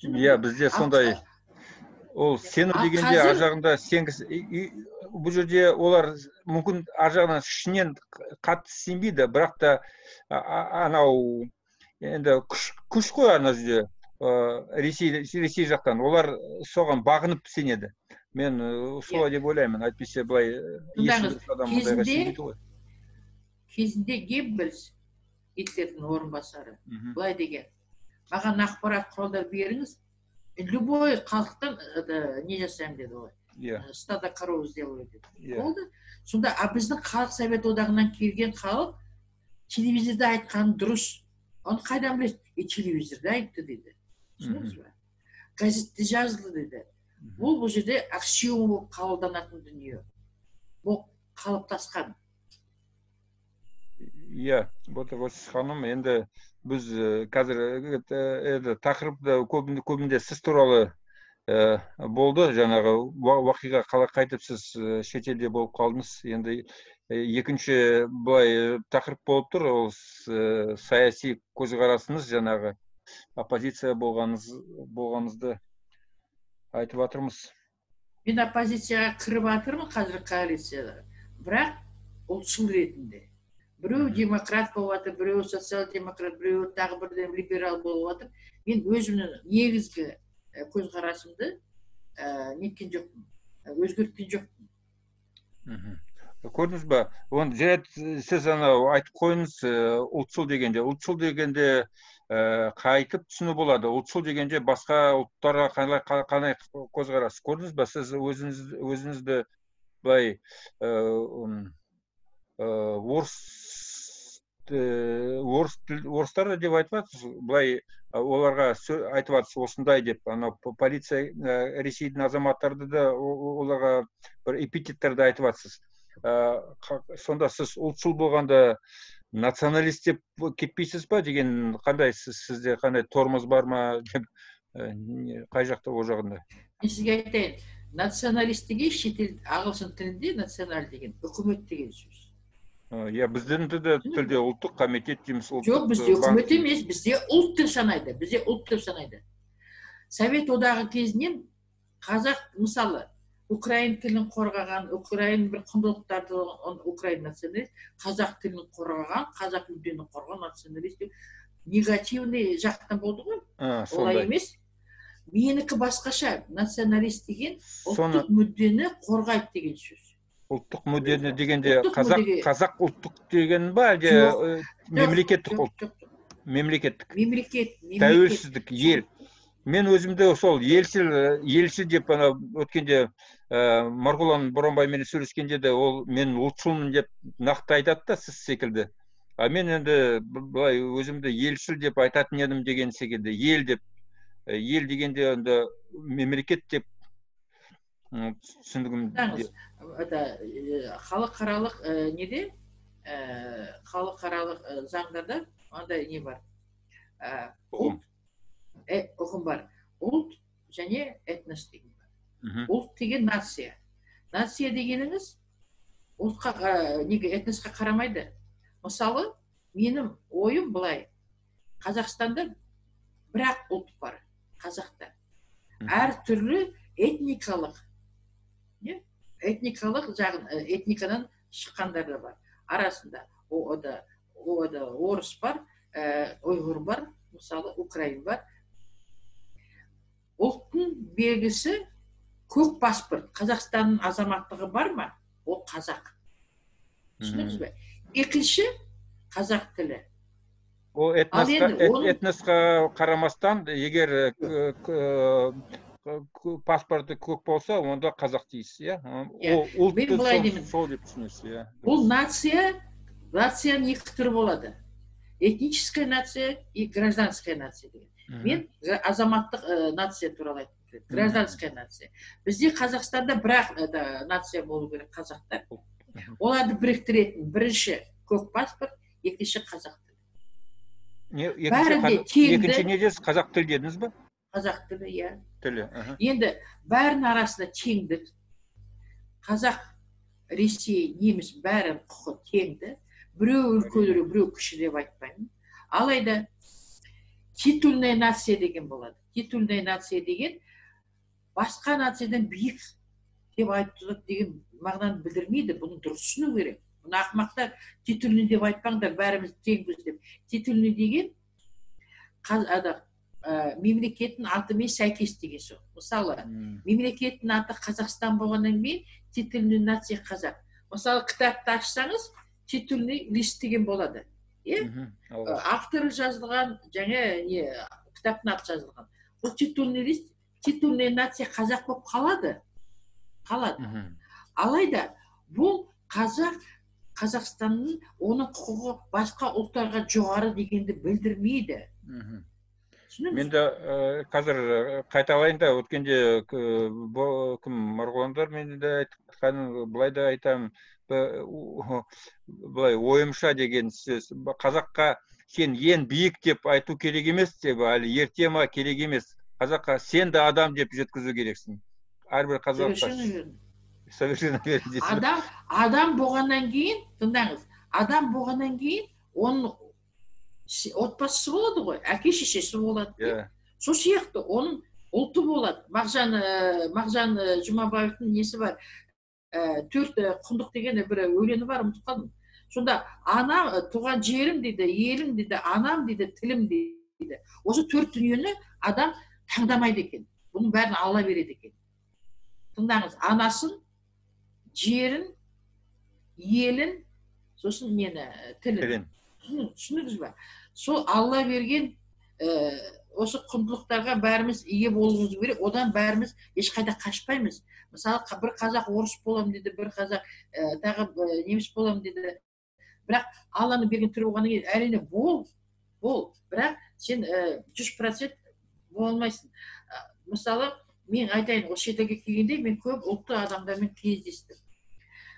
Иә, бізде сондай. Ол сену дегенде ар жағында сенгісі, бұл жерде олар мүмкін ар жағынан ішінен қатты сенбейді, бірақ та анау енді күш қой ана жерде, Ресей жақтан, олар соған бағынып сенеді. Мен солай деп ойлаймын, әйтпесе былай адам ондайға сенбейді ғой.
Кезінде Геббельс, Гитлердің орынбасары, былай деген: маған ақпарат құралдар беріңіз, любой халықтан не жасаймын деді ғой. Стадо коров сделаю деді. Болды. Сонда біздің халық Совет одағынан келген халық телевизорда айтқан дұрыс. Оны қайдан білесіз? Телевизорда айтты деді. Түсіндіңіз бе? Газетте жазылды деді. Бұл жерде аксиома болып қабылданатын дүние. Бұл қалыптасқан.
Иә, Ботагөз ханым, енді біз қазір енді тақырып да көбінде сіз туралы болды. Жаңағы уақиға қалай қайтып сіз шетелде болып қалдыңыз. Енді екінші былай тақырып болып тұр, ол саяси көзқарасыңыз, жаңағы оппозиция болғаныңызды айтып жатырмыз.
Мен оппозицияға кіріп жатырмын қазір, коалицияда, бірақ ұлтшыл ретінде. Біреу демократ болып жатыр, біреу социал-демократ, біреу тағы бірден либерал болып жатыр. Мен өзімнің негізгі көзқарасымды неткен жоқпын, өзгерткен жоқпын.
Көрдіңіз ба? Оны жарайды, сіз анау айтып қойыңыз, ұлтшыл дегенде. Ұлтшыл дегенде қайтып түсіну болады? Ұлтшыл дегенде басқа ұлттарға қалай көзқарас? Көрдіңіз ба? Сіз өзіңізді былай орыстар деп айтып жатырсыз, былай оларға айтып жатырсыз осындай деп. Анау полиция, Ресейдің азаматтарды да оларға бір эпитеттерді айтып жатырсыз. Сонда сіз ұлтшыл болғанда националист деп кетпейсіз ба деген, қандай сізде қандай тормоз бар ма деп, қай жақта ол жағында?
Мен сізге айтайын, националист деген шетел ағылшын тілінде национал деген үкімет деген сөз.
Иә, біздің де тілде ұлттық комитет дейміз.
Жоқ, бізде үкімет емес, бізде ұлт деп санайды. Бізде ұлт деп санайды. Совет одағы кезінен қазақ, мысалы, украин тілін қорғаған, украин бір құндылықтарды, украин националист, қазақ тілін қорғаған, қазақ мүддені қорғаған националист деп негативный жақтан болды ғой. Олай емес. Менікі басқаша. Националист деген ұлттық мүддені қорғайды деген сөз.
Ұлттық мүддені дегенде қазақ ұлттық деген ба, әлде мемлекеттік ұлт? Мемлекеттік.
Мемлекет.
Тәуелсіздік, ел. Мен өзімді сол елшіл деп ана өткенде Марғұлан Боранбаймен сөйлескенде де ол мен ұлтшылмын деп нақты айтады да, сіз секілді. А мен енді былай өзімді елшіл деп айтатын едім деген секілді. Ел деп. Ел дегенде енді мемлекет деп түсіндігім.
Халықаралық неде? Халықаралық заңдарда андай не бар? Ұлт. Ұғым бар. Ұлт және этнос деген бар. Ұлт деген нация. Нация дегеніңіз ұлтқа, неге этносқа қарамайды. Мысалы, менің ойым былай. Қазақстанда бір-ақ ұлт бар, қазақтар. Әртүрлі этникалық, этникалық жағын, этникадан шыққандар да бар. Арасында орыс бар, ұйғыр бар, мысалы, украин бар. Ұлттың белгісі көк паспорт. Қазақстанның азаматтығы бар ма? Ол қазақ. Түсіндіңіз бе? Екінші, қазақ тілі.
Ол этносқа қарамастан, егер паспорты көк болса, онда қазақ дейсіз, иә? Ол ұлтты сол деп түсінесіз, иә?
Бұл нация, нацияның екі түрі болады. Этническая нация и гражданская нация деген. Мен азаматтық нация туралы айтқым келеді. Гражданская нация. Бізде Қазақстанда бір-ақ нация болу керек, қазақтар. Оларды біріктіретін бірінші көк паспорт, екінші қазақ тілі.
Екінші не дедіңіз? Қазақ тілі дедіңіз бе?
Қазақ тілі, иә.
Тілі.
Енді бәрінің арасында теңдік. Қазақ, Ресей, неміс бәрінің құқы теңді. Біреу үлкенірек, біреу кіші деп айтпаймын. Алайда титульная нация деген болады. Титульная нация деген басқа нациядан биік деп айтылады деген мағынаны білдірмейді. Бұны дұрыс түсіну керек. Бұны ақымақтар титульный деп айтпаңдар, бәріміз теңбіз деп. Титульный деген мемлекеттің атымен сәйкес деген сөз. Мысалы, мемлекеттің аты Қазақстан болғаннан кейін титульный нация қазақ. Мысалы, кітапты ашсаңыз, титульный лист деген болады. Авторы жазылған, және не, кітаптың аты жазылған. Бұл титульный лист, титульный нация қазақ болып қалады. Қалады. Алайда бұл қазақ, Қазақстанның оның құқығы басқа ұлттарға жоғары дегенді білдірмейді.
Мен де қазір қайталайын да, өткенде кім Марғұландар мен де айтқанын былай да айтамын, былай ойымша деген сөз, қазаққа сен ең биік деп айту керек емес деп, әлі ерте ма керек емес, қазаққа сен де адам деп жеткізу керексің. Әрбір қазаққа. Совершенно верно.
Адам болғаннан кейін, тыңдаңыз, адам болғаннан кейін оның отбасысы болады ғой, әке шешесі болады. Сол сияқты оның ұлты болады. Мағжан Жұмабаевтың несі бар, 4 құндық деген бір өлеңі бар, ұмытып қалдым. Сонда ана, туған жерім дейді, елім дейді, анам дейді, тілім дейді. Осы 4 дүниені адам таңдамайды екен. Бұның бәрін Алла береді екен. Тыңдаңыз, анасын, жерін, елін, сосын нені, тілін. Түсіндіңіз бе? Сол Алла берген осы құндылықтарға бәріміз ие болуымыз керек. Одан бәріміз ешқайда қашпаймыз. Мысалы, бір қазақ орыс болам дейді, бір қазақ тағы неміс болам дейді. Бірақ Алланың берген түрі болғаннан кейін әрине бол. Бірақ сен 100% бола алмайсың. Мысалы, мен айтайын, осы шетелге келгенде мен көп ұлтты адамдармен кездестім.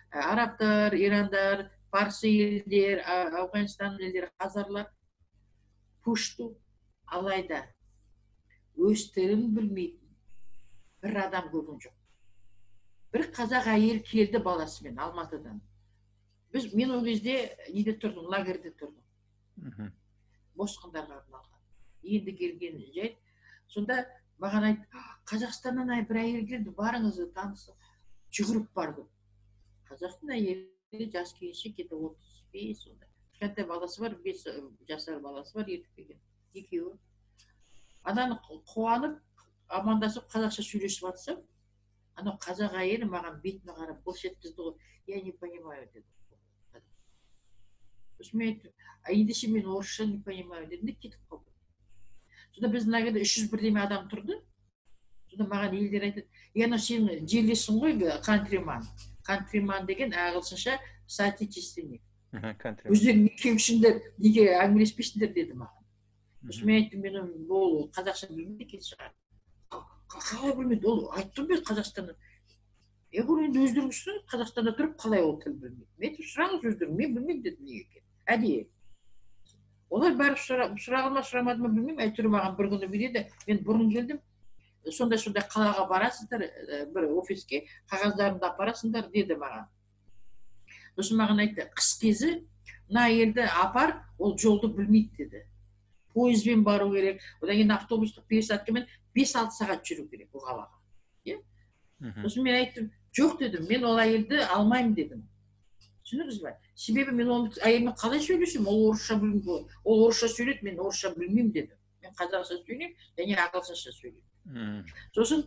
Арабтар, ирандар, парсы елдер, Ауғанстан елдері, қазарлар, пушту, алайда өз тілін білмейтін бір адам көрген жоқ. Бір қазақ әйел келді баласымен Алматыдан. Мен ол кезде неде тұрдым, лагерде тұрдым. Босқындарға арналған. Енді келген жайт. Сонда маған айтты, Қазақстаннан бір әйел келді, барыңыз, танысы. Жүгіріп бардым. Қазақтың әйелі жас келіншек, где-то 35 сонда. Кішкентай баласы бар, 5 жасар баласы бар, ертіп келген. Екеуі. Ананы қуанып, амандасып, қазақша сөйлесіп жатсам, анау қазақ әйелі маған бетіме қарап былш еткізді ғой. Я не понимаю деді. Сосын мен айттым, ендеше мен орысша не понимаю дедім де кетіп қалдым. Сонда біздің лагерде 300 бірдеме адам тұрды. Сонда маған елдер айтады, анау сен жерлесің ғой, countryman. Countryman деген ағылшынша соотечественник. Өздерің кемшіндер, неге әңгімелеспейсіңдер деді маған. Сосын мен айттым, мен ол қазақша білмейді екен шығар. Қалай білмейді? Ол айттым мен Қазақстаннан. Я говорю, енді өздеріңіз сұраңыз, Қазақстанда тұрып қалай ол тіл білмейді? Мен айттым, сұраңыз өздерің, мен білмеймін дедім неге екенін. Әдейі. Олар барып сұрағы ма, сұрамады ма білмеймін, әйтеуір маған бір күні береді. Мен бұрын келдім, сондай-сондай қалаға барасыздар, бір офиске, қағаздарыңды апарасыңдар деді маған. Сосын маған айтты, қыс кезі мына әйелді апар, ол жолды білмейді деді. Пойызбен бару керек, одан кейін автобусқа пересадкамен 5-6 сағат жүру керек ол қалаға. Сосын мен айттым, жоқ дедім, мен ол әйелді алмаймын дедім. Түсіндіңіз бе? Себебі мен ол әйелмен қалай сөйлесем, ол орысша білмейді, ол орысша сөйлейді, мен орысша білмеймін дедім. Мен қазақша сөйлеймін, және ағылшынша сөйлеймін. Сосын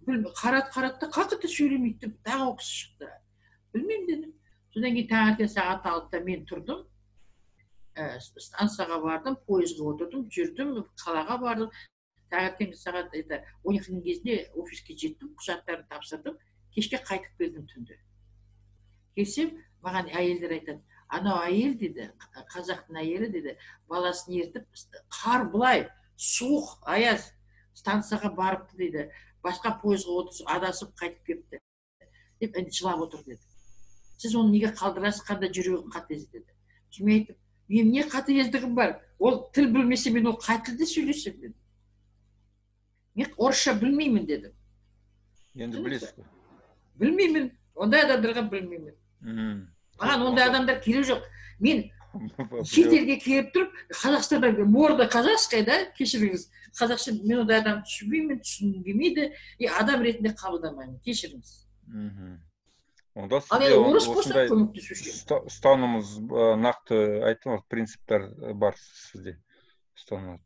қарат-қаратты, как это сөйлемейді деп тағы ол кісі шықты. Білмеймін дедім. Содан кейін таңертең сағат 6-да мен тұрдым, станцияға бардым, пойызға отырдым, жүрдім, қалаға бардым. Таңертең сағат 12-нің кезінде офиске жеттім, құжаттарын тапсырдым, кешке қайтып келдім түнде. Келсем, маған әйелдер айтады, анау әйел деді, қазақтың әйелі деді, баласын ертіп, қар былай, суық, аяз, станцияға барыпты дейді, басқа пойызға отырып, адасып қайтып келіпті деп енді жылап отыр деді. Сіз оны неге қалдырасыз, қандай жүрегің қатыгез деді. Мен айттым, менің не қатыгездігім бар, ол тіл білмесе мен ол қай тілде сөйлесем дедім. Мен орысша білмеймін дедім.
Енді білесіз ғой.
Білмеймін, ондай адамдарға білмеймін. Маған ондай адамдар керек жоқ. Мен шетелге келіп тұрып, Қазақстанда морда казахская, да, кешіріңіз. Қазақша мен ондай адам түсінбеймін, түсінгім келмейді, и адам ретінде қабылдамаймын, кешіріңіз.
Онда сізде осындай ұстанымыз нақты айттыңыз, принциптер бар сізде ұстанымыз.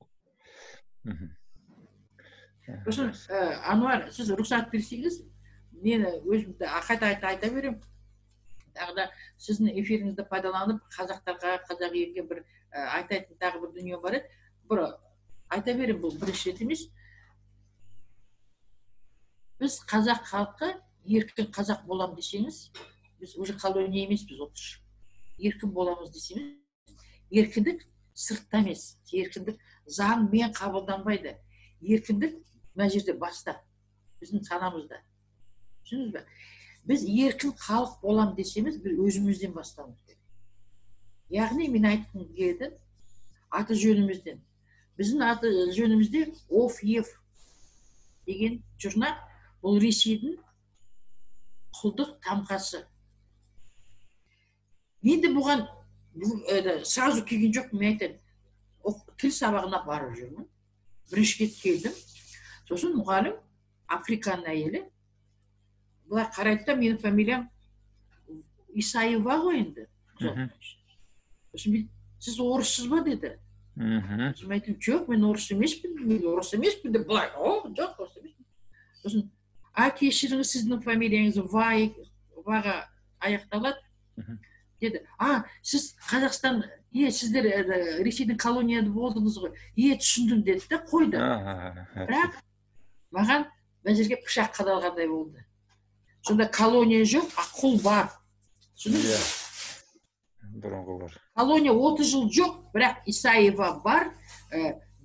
Сосын, Ануар, сіз рұқсат берсеңіз, мен өзімді қайта-қайта айта беремін. Тағы да сіздің эфиріңізді пайдаланып, қазақтарға, қазақ елге бір айтайтын тағы бір дүние бар еді. Бір айта беремін, бұл бірінші рет емес. Біз қазақ халқы еркін қазақ болам десеңіз, біз уже колония емеспіз, отыр. Еркін боламыз десеңіз, еркіндік сыртта емес, еркіндік заңмен қабылданбайды. Еркіндік мына жерде баста, біздің санамызда. Түсіндіңіз бе? Біз еркін халық болам десеміз, біз өзімізден бастауымыз керек. Яғни мен айтқым келеді, аты жөнімізден. Біздің аты жөнімізде ов, ев деген жұрнақ, бұл Ресейдің құлдық тамғасы. Мен де бұған сразу келген жоқпын, мен айтайын. Тіл сабағына барып жүрмін. Бірінші рет келдім. Сосын мұғалім, Африканың әйелі, былай қарайды да, менің фамилиям Исаева ғой енді. Сосын сіз орыссыз ба деді. Сосын мен айттым, жоқ, мен орыс емеспін, мен орыс емеспін деп былай, о, жоқ, орыс емеспін. Сосын, а кешіріңіз, сіздің фамилияңыз Ваға аяқталады деді. А, сіз Қазақстан, сіздер Ресейдің колонияда болдыңыз ғой. Түсіндім деді де қойды. Бірақ маған мына жерге пышақ қадалғандай болды. Сонда колония жоқ, а құл бар. Түсіндіңіз бе?
Бұрынғы бар.
Колония 30 жыл жоқ, бірақ Исаева бар,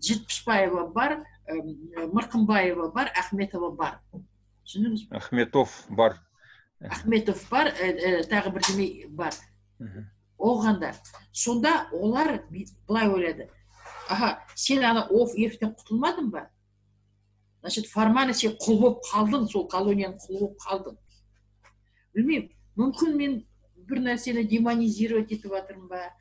Жетпісбаева бар, Мырқымбаева бар, Ахметова бар. Түсіндіңіз бе?
Ахметов бар.
Ахметов бар, тағы бірдеме бар. Оғанда. Сонда олар былай ойлады. Аха, сен ана ов ефтен құтылмадың ба? Значит, формально сен құл болып қалдың, сол колонияның құлы болып қалдың. Білмеймін, мүмкін мен бір нәрсені демонизировать етіп жатырмын ба?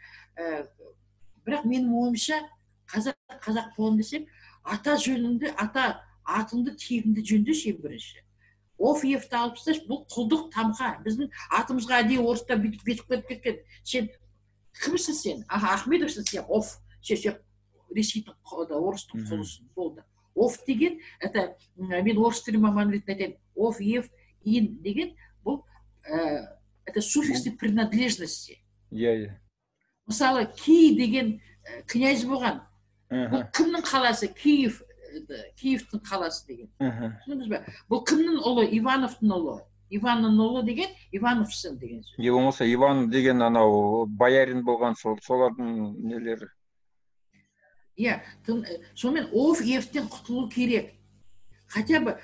Бірақ менің ойымша, қазақ боламын десем, ата жөніңді, ата атыңды, тегіңді жөндеші ең бірінші. Ов ефті алып тасташы, бұл құлдық тамға. Біздің атымызға әдейі орыстар бүйтіп бетіп кетіп кеткен. Сен кімсің сен? Аха, Ахметовсың сен, ов. Сен Ресейдің орыстың құлысың болды. Ов деген, это, мен орыс тілі маманы ретінде айтайын, ов, ев, ин деген, бұл, это суффиксы принадлежности.
Иә, иә.
Мысалы, Кий деген князь болған. Бұл кімнің қаласы? Киев, Киевтің қаласы деген. Түсіндіңіз бе? Бұл кімнің ұлы? Ивановтың ұлы. Иванның ұлы деген, Ивановсын деген сөз.
Не болмаса Иван деген анау боярин болған, солардың нелері.
Иә, сонымен ов ефтен құтылу керек. Хотя бы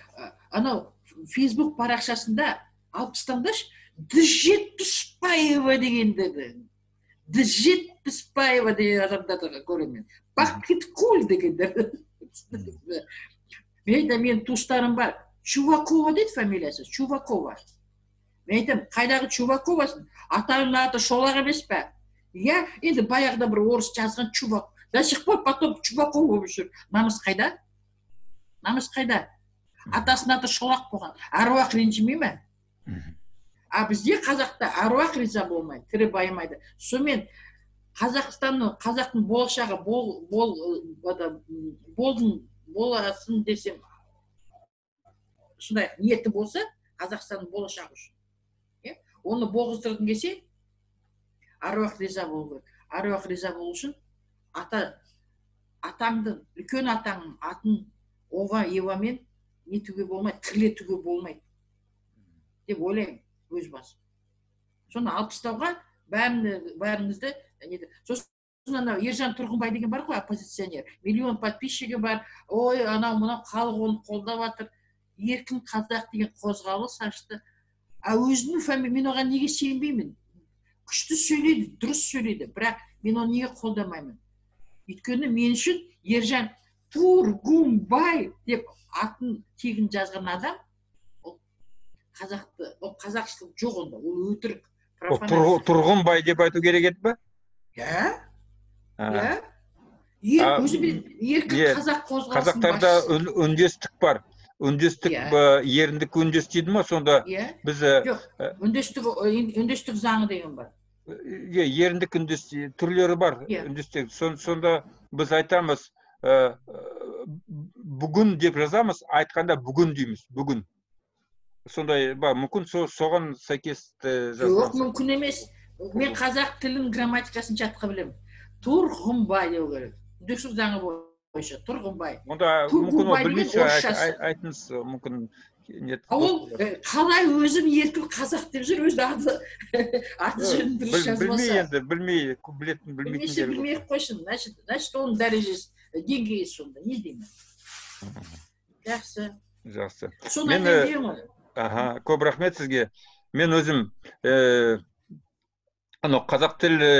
анау Facebook парақшасында алып тастаңдаршы, Жетпісбаева дегендерді. Жетпісбаева деген адамдарды көремін. Бақытгүл дегендерді. Мен айтамын, менің туыстарым бар. Чувакова дейді фамилиясы, Чувакова. Мен айтамын, қайдағы Чуваковасың? Атаңның аты Шолақ емес пе? Иә, енді баяғыда бір орыс жазған Чувак. До сих пор потом Чувакова болып жүр. Намыс қайда? Намыс қайда? Атасының аты Шолақ болған. Аруақ ренжімей ме? А бізде қазақта аруақ риза болмайды, тірі байымайды. Сонымен Қазақстанның, қазақтың болашағы боласын десем, сондай ниеті болса, Қазақстанның болашағы үшін. Иә? Оны болғыздырғың келсе, аруақ риза болу керек. Аруақ риза болу үшін атаңдың, үлкен атаңның атын ова, евамен нетуге болмайды, кірлетуге болмайды деп ойлаймын өз басым. Соны алып тастауға бәріңізді неді. Сосын анау Ержан Тұрғынбай деген бар ғой, оппозиционер. Миллион подписчигі бар. Ой, анау мынау халық оны қолдап жатыр. Еркін қазақ деген қозғалыс ашты. А өзінің фамилия, мен оған неге сенбеймін? Күшті сөйлейді, дұрыс сөйлейді, бірақ мен оны неге қолдамаймын? Өйткені мен үшін Ержан Тургумбай деп атын тегін жазған адам, ол қазақты, ол қазақшылық жоқ онда, ол өтірік.
Тұрғынбай деп айту керек еді бе?
Иә. Иә. Өзі бір еркін қазақ қозғалысының
Қазақтарда
басшысы.
Үндестік бар. Үндестік, еріндік үндес дейді ма? Сонда біз,
Жоқ, үндестік заңы деген бар.
Иә, еріндік үндес түрлері бар. Үндестік. Сонда біз айтамыз, бүгін деп жазамыз, айтқанда бүгін дейміз, бүгін. Сондай бар, мүмкін соған сәйкес жазылған.
Жоқ, мүмкін емес. Мен қазақ тілінің грамматикасын жатқа білемін. Тұрғынбай деу керек. Үндестік заңы бойынша Тұрғынбай.
Онда мүмкін ол
Тұрғынбай деген
білмейді,
орысшасы.
Айтыңыз, мүмкін
Ол қалай өзін еркін қазақ деп жүр, өз аты жөнін дұрыс жазбаса.
Білмей енді, білмей, білетін, білмейтіндер.
Білмей қойсын, значит, оның дәрежесі, деңгейі сонда, не деймін. Жақсы.
Жақсы.
Соны айтайын деймін ғой.
Аха, көп рахмет сізге. Мен өзім анау қазақ тілі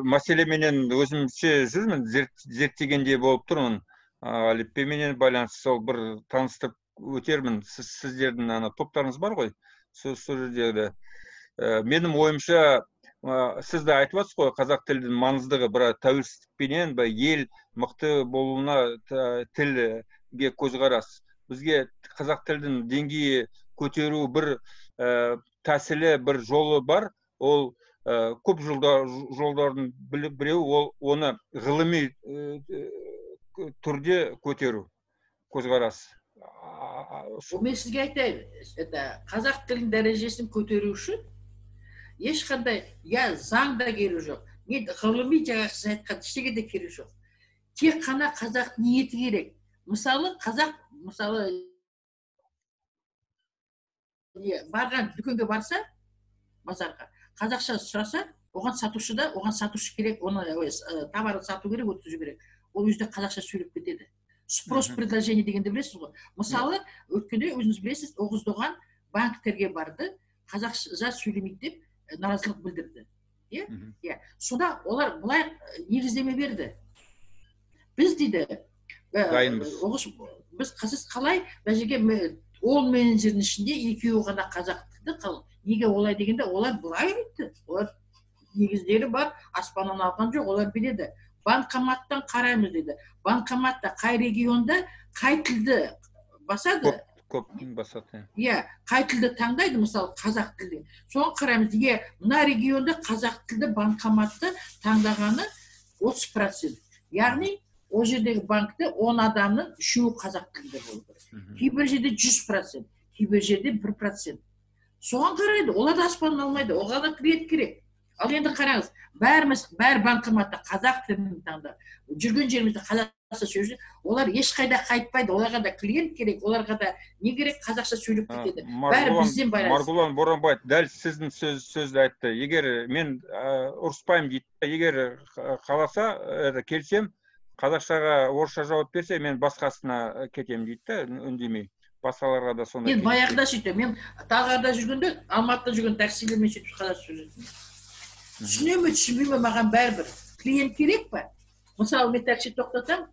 мәселеменен өзімше жүрмін, зерттегендей болып тұрмын. Әліппеменен байланысты сол бір таныстырып өтермін. Сіздердің ана топтарыңыз бар ғой, сол жердегі. Менің ойымша, сіз де айтып жатсыз ғой, қазақ тілінің маңыздығы, бірақ тәуелсіздікпенен ел мықты болуына тілге көзқарас. Бізге қазақ тілінің деңгейі көтеру бір тәсілі, бір жолы бар. Ол көп жолдардың біреуі, ол оны ғылыми түрде көтеру көзқарас.
Мен сізге айтайын, это қазақ тілінің дәрежесін көтеру үшін ешқандай я заң да керегі жоқ, не ғылыми жаңағы сіз айтқан ештеңе де керегі жоқ. Тек қана қазақ ниеті керек. Мысалы, қазақ, мысалы, барған дүкенге барса, базарға, қазақша сұраса, оған сатушы да, оған сатушы керек, оны товарын сату керек, өткізу керек. Ол өзі қазақша сөйлеп кетеді. Спрос предложение дегенді білесіз ғой. Мысалы, өткенде өзіңіз білесіз, Оғыз Доған банктерге барды, қазақша сөйлемейді деп наразылық білдірді. Иә? Сонда олар былай негіздеме берді. Біз дейді,
дайынбыз.
Оғыз, біз қалай мына жерге 10 менеджердің ішінде екеуі ғана қазақ тілді, неге олай дегенде, олар былай айтты. Олар негіздері бар, аспаннан алған жоқ, олар біледі. Банкоматтан қараймыз дейді. Банкоматта қай регионда қай тілді басады?
Көп басады.
Иә, қай тілді таңдайды, мысалы, қазақ тілді. Соны қараймыз. Иә, мына регионда қазақ тілді банкоматты таңдағаны 30%. Яғни, ол жердегі банкте 10 адамның 3-еуі қазақ тілінде болу керек. Кейбір жерде 100%, кейбір жерде 1%. Соған қарайды, олар да аспаннан алмайды, оған да клиент керек. Ал енді қараңыз, бәріміз, бәр банкоматта қазақ тілін таңдап, жүрген жерімізде қазақша сөйлеп, олар ешқайда қайтпайды, оларға да клиент керек, оларға да не керек, қазақша сөйлеп кетеді. Бәрі бізден байланысты.
Марғұлан Боранбаев дәл сіздің сөзді айтты. Егер мен ұрыспаймын дейді, егер қаласа, келсем, қазақшаға орысша жауап берсе, мен басқасына кетемін дейді да, үндемей. Басқаларға да сондай.
Мен баяғыда сөйтемін. Мен Талғарда жүргенде, Алматыда жүрген таксилермен сөйтіп қазақша сөйлейтінмін. Түсіне ме, түсінбей ме, маған бәрібір. Клиент керек па? Мысалы, мен такси тоқтатам,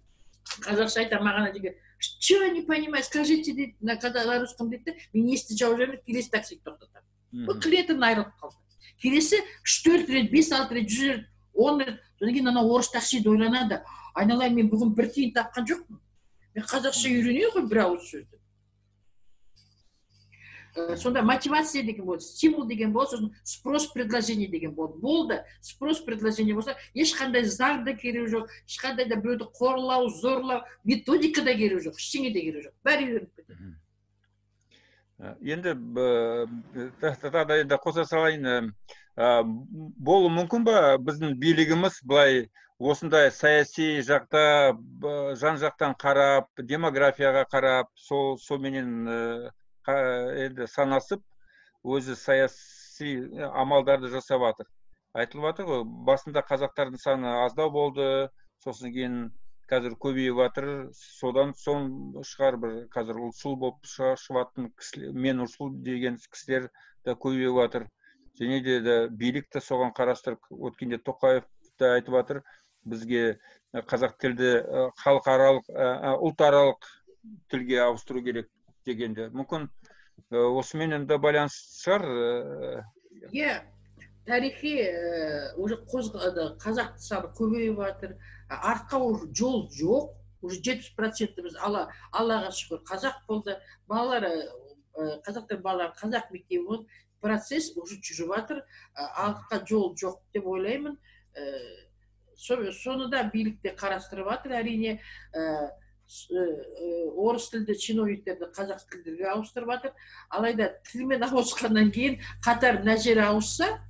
қазақша айтамын, маған ана жерге, чего не понимаю, скажите, дейді, на русском дейді, мен есті жауап бермей, келесі такси тоқтатамын. Бұл клиенттен айырылып қалды. Келесі 3-4 рет, 5-6 рет, 100 рет, 10 рет, содан кейін ана орыс таксиді ойланады. Айналайын, мен бүгін бір тиын тапқан жоқпын. Мен қазақша үйренейін ғой бір ауыз сөзді. Сонда мотивация деген болды, стимул деген болды, сосын спрос предложение деген болды. Болды, спрос предложение болса, ешқандай заң да керегі жоқ, ешқандай да біреуді қорлау, зорлау, методика да керегі жоқ, ештеңе де керегі жоқ. Бәрі үйреніп кетеді.
Енді тағы да енді қоса салайын, болуы мүмкін ба біздің билігіміз былай осындай саяси жақта, жан жақтан қарап, демографияға қарап, соменен енді санасып, өзі саяси амалдарды жасап жатыр. Айтылып жатыр ғой, басында қазақтардың саны аздау болды, сосын кейін қазір көбейіп жатыр, содан соң шығар бір қазір ұлтшыл болып шығатын кісілер, мен ұлтшыл деген кісілер де көбейіп жатыр. Және де билік те соған қарастырып, өткенде Тоқаев та айтып жатыр, бізге қазақ тілді халықаралық, ұлтаралық тілге ауыстыру керек дегенде. Мүмкін осымен де байланысты шығар.
Иә, тарихи уже қазақ саны көбейіп жатыр, артқа уже жол жоқ, уже 70% біз Аллаға шүкір қазақ болды, балалар, қазақтар балалары қазақ мектебі болды, процесс уже жүріп жатыр, артқа жол жоқ деп ойлаймын. Соны да билік те қарастырып жатыр, әрине. Орыс тілді чиновниктерді қазақ тілдерге ауыстырып жатыр. Алайда тілмен ауысқаннан кейін қатар мына жері ауысса,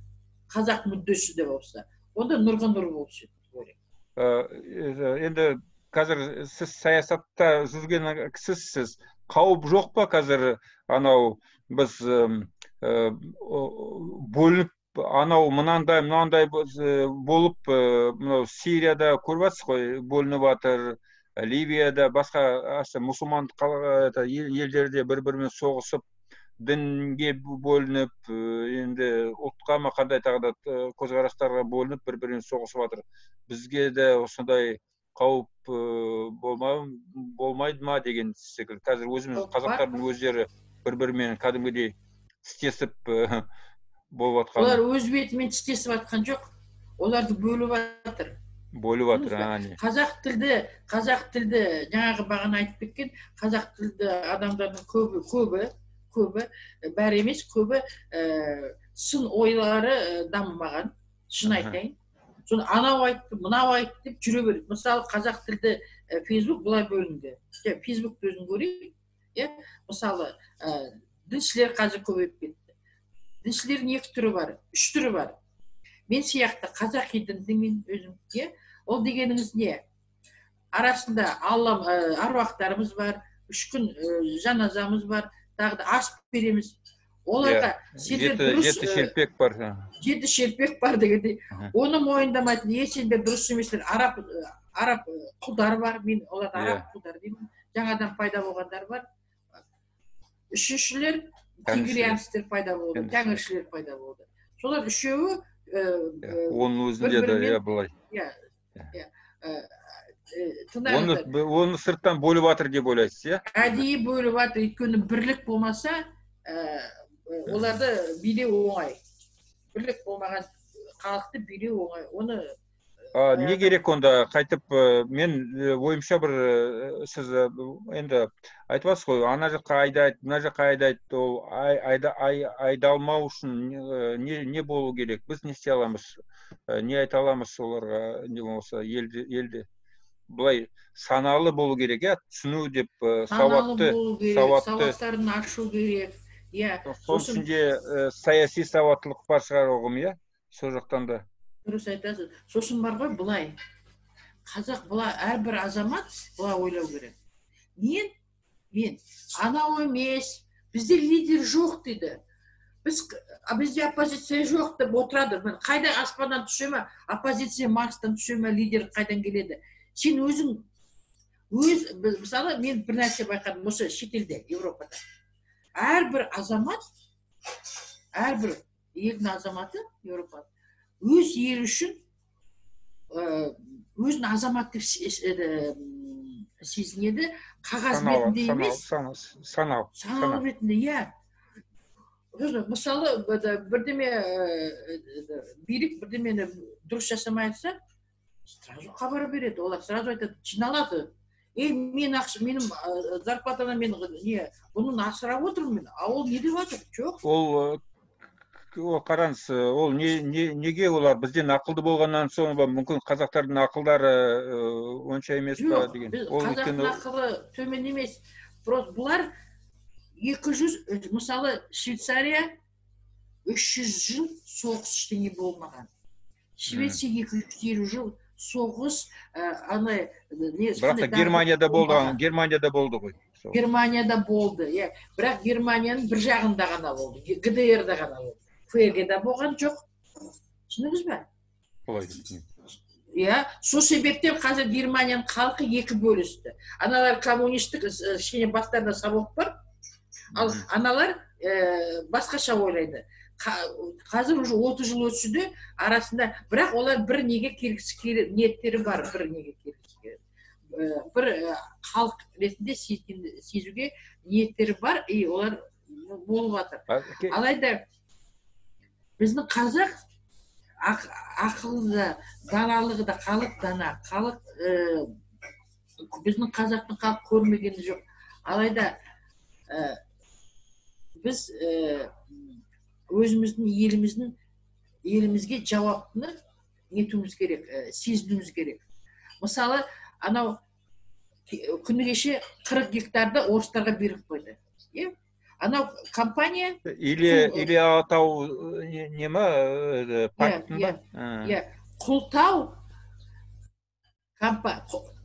қазақ мүддесі деп ауысса, онда нұрға нұр болып түседі деп ойлаймын.
Енді қазір сіз саясатта жүрген кісісіз. Қауіп жоқ па қазір анау біз бөлініп анау мынандай мынандай болып, мынау Сирияда көріп жатсыз ғой, бөлініп жатыр, Ливияда, басқа мұсылман елдерде бір бірімен соғысып, дінге бөлініп, енді ұлтқа ма қандай тағы да көзқарастарға бөлініп, бір бірімен соғысып жатыр. Бізге де осындай қауіп болмайды ма деген секілді. Қазір өзіміз қазақтардың өздері бір бірімен кәдімгідей тістесіп болып жатқан.
Олар өз бетімен тістесіп жатқан жоқ, оларды бөліп жатыр.
Бөліп жатыр.
Қазақ тілді жаңағы бағана айтып кеткен қазақ тілді адамдардың көбі, бәрі емес, көбі сын ойлары дамымаған, шын айтайын. Соны анау айтты, мынау айтты деп жүре береді. Мысалы, қазақ тілді Фейсбук былай бөлінді. Фейсбукты өзін көрейік, иә. Мысалы, діншілер қазір көбейіп кетті. Діншілердің екі түрі бар, үш түрі бар. Мен сияқты қазақи дінді мен өзім, иә. Ол дегеніңіз не? Арасында Алла, аруақтарымыз бар, 3 күн жаназамыз бар, тағы да ас береміз оларға.
Сендер дұрыс, жеті шелпек бар.
Жеті шелпек бар дегендей. Оны мойындамайтын, е, сендер дұрыс емессіңдер. Араб құлдары бар, мен оларды араб құлдары деймін, жаңадан пайда болғандар бар. Үшіншілер тенгрианецтер пайда болды, тәңіршілер пайда болды. Солар үшеуі
Оның өзінде де, иә, былай.
Иә.
Оны сырттан бөліп жатыр деп ойлайсыз, иә?
Әдейі бөліп жатыр, өйткені бірлік болмаса, оларды билеу оңай. Бірлік болмаған халықты билеу оңай. Оны
Не керек онда қайтып, мен ойымша бір, сіз енді айтып жатсыз ғой, ана жаққа айдайды, мына жаққа айдайды. Ол айдалмау үшін не болу керек? Біз не істей аламыз, не айта аламыз оларға? Не болмаса елде былай саналы болу керек, иә, түсіну деп,
саналы
сауатты
болу керек.
Сауатты.
Сауаттарын ашу керек, иә.
Соның ішінде саяси сауаттылық бар шығар ұғым, иә, сол жақтан да.
Дұрыс айтасыз. Сосын бар ғой, былай, қазақ былай, әрбір азамат былай ойлау керек: мен анау емес, бізде лидер жоқ дейді, біз, бізде оппозиция жоқ деп отырады. Міне, қайда, аспаннан түсе ме оппозиция, Марстан түсе ме лидер, қайдан келеді? Сен өзің өз, мысалы, мен бір нәрсе байқадым осы шетелде, Европада. Әрбір азамат, әрбір елдің азаматы Европада өз елі үшін өзін азамат деп сезінеді, қағаз бетінде емес.
Санау.
Саналы ретінде, иә. Сосын, мысалы, бірдеме, билік бірдемені дұрыс жасамай жатса, сразу хабар береді олар, сразу айтады, жиналады: «Ей, мен ақша, менің зарплатадан мен не бұны асырап отырмын мен, а ол не деп жатыр?» Жоқ.
Ол қараңыз, ол не, неге олар бізден ақылды болғаннан соң ба, мүмкін, қазақтардың ақылдары онша емес па
Жоқ,
деген.
Біз
Ол
қазақтың
өйткені
ақылы төмен емес, просто бұлар 200, мысалы, Швейцария 300 жыл соғыс, ештеңе болмаған. Швеция 250 жыл соғыс, ана не
Бірақ та
сондай
Германияда болды.
Болмаған.
Германияда болды ғой соғыс.
Германияда болды, иә, бірақ Германияның бір жағында ғана болды, ГДР да ғана болды, ФРГ да болған жоқ, түсіндіңіз бе?
Олай.
Иә, сол себептен қазір Германияның халқы екі бөлісті. Аналар коммунистік, кішкене бастарында совок бар, ал аналар басқаша ойлайды. Қазір уже 30 жыл өтсе де арасында, бірақ олар бір неге келгісі келеді, ниеттері бар, бір неге келгісі келеді. Бір халық ретінде сезуге ниеттері бар, и олар болып жатыр. Алайда біздің қазақ ақылы да, даналығы да, халық дана халық, біздің қазақтың халық көрмегені жоқ. Алайда біз өзіміздің елімізге жауаптыны нетуіміз керек, сезінуіміз керек. Мысалы, анау күні кеше 40 гектарды орыстарға беріп қойды, иә, анау компания.
Или или Алатау не ма, парктің ба?
Иә, Құлтау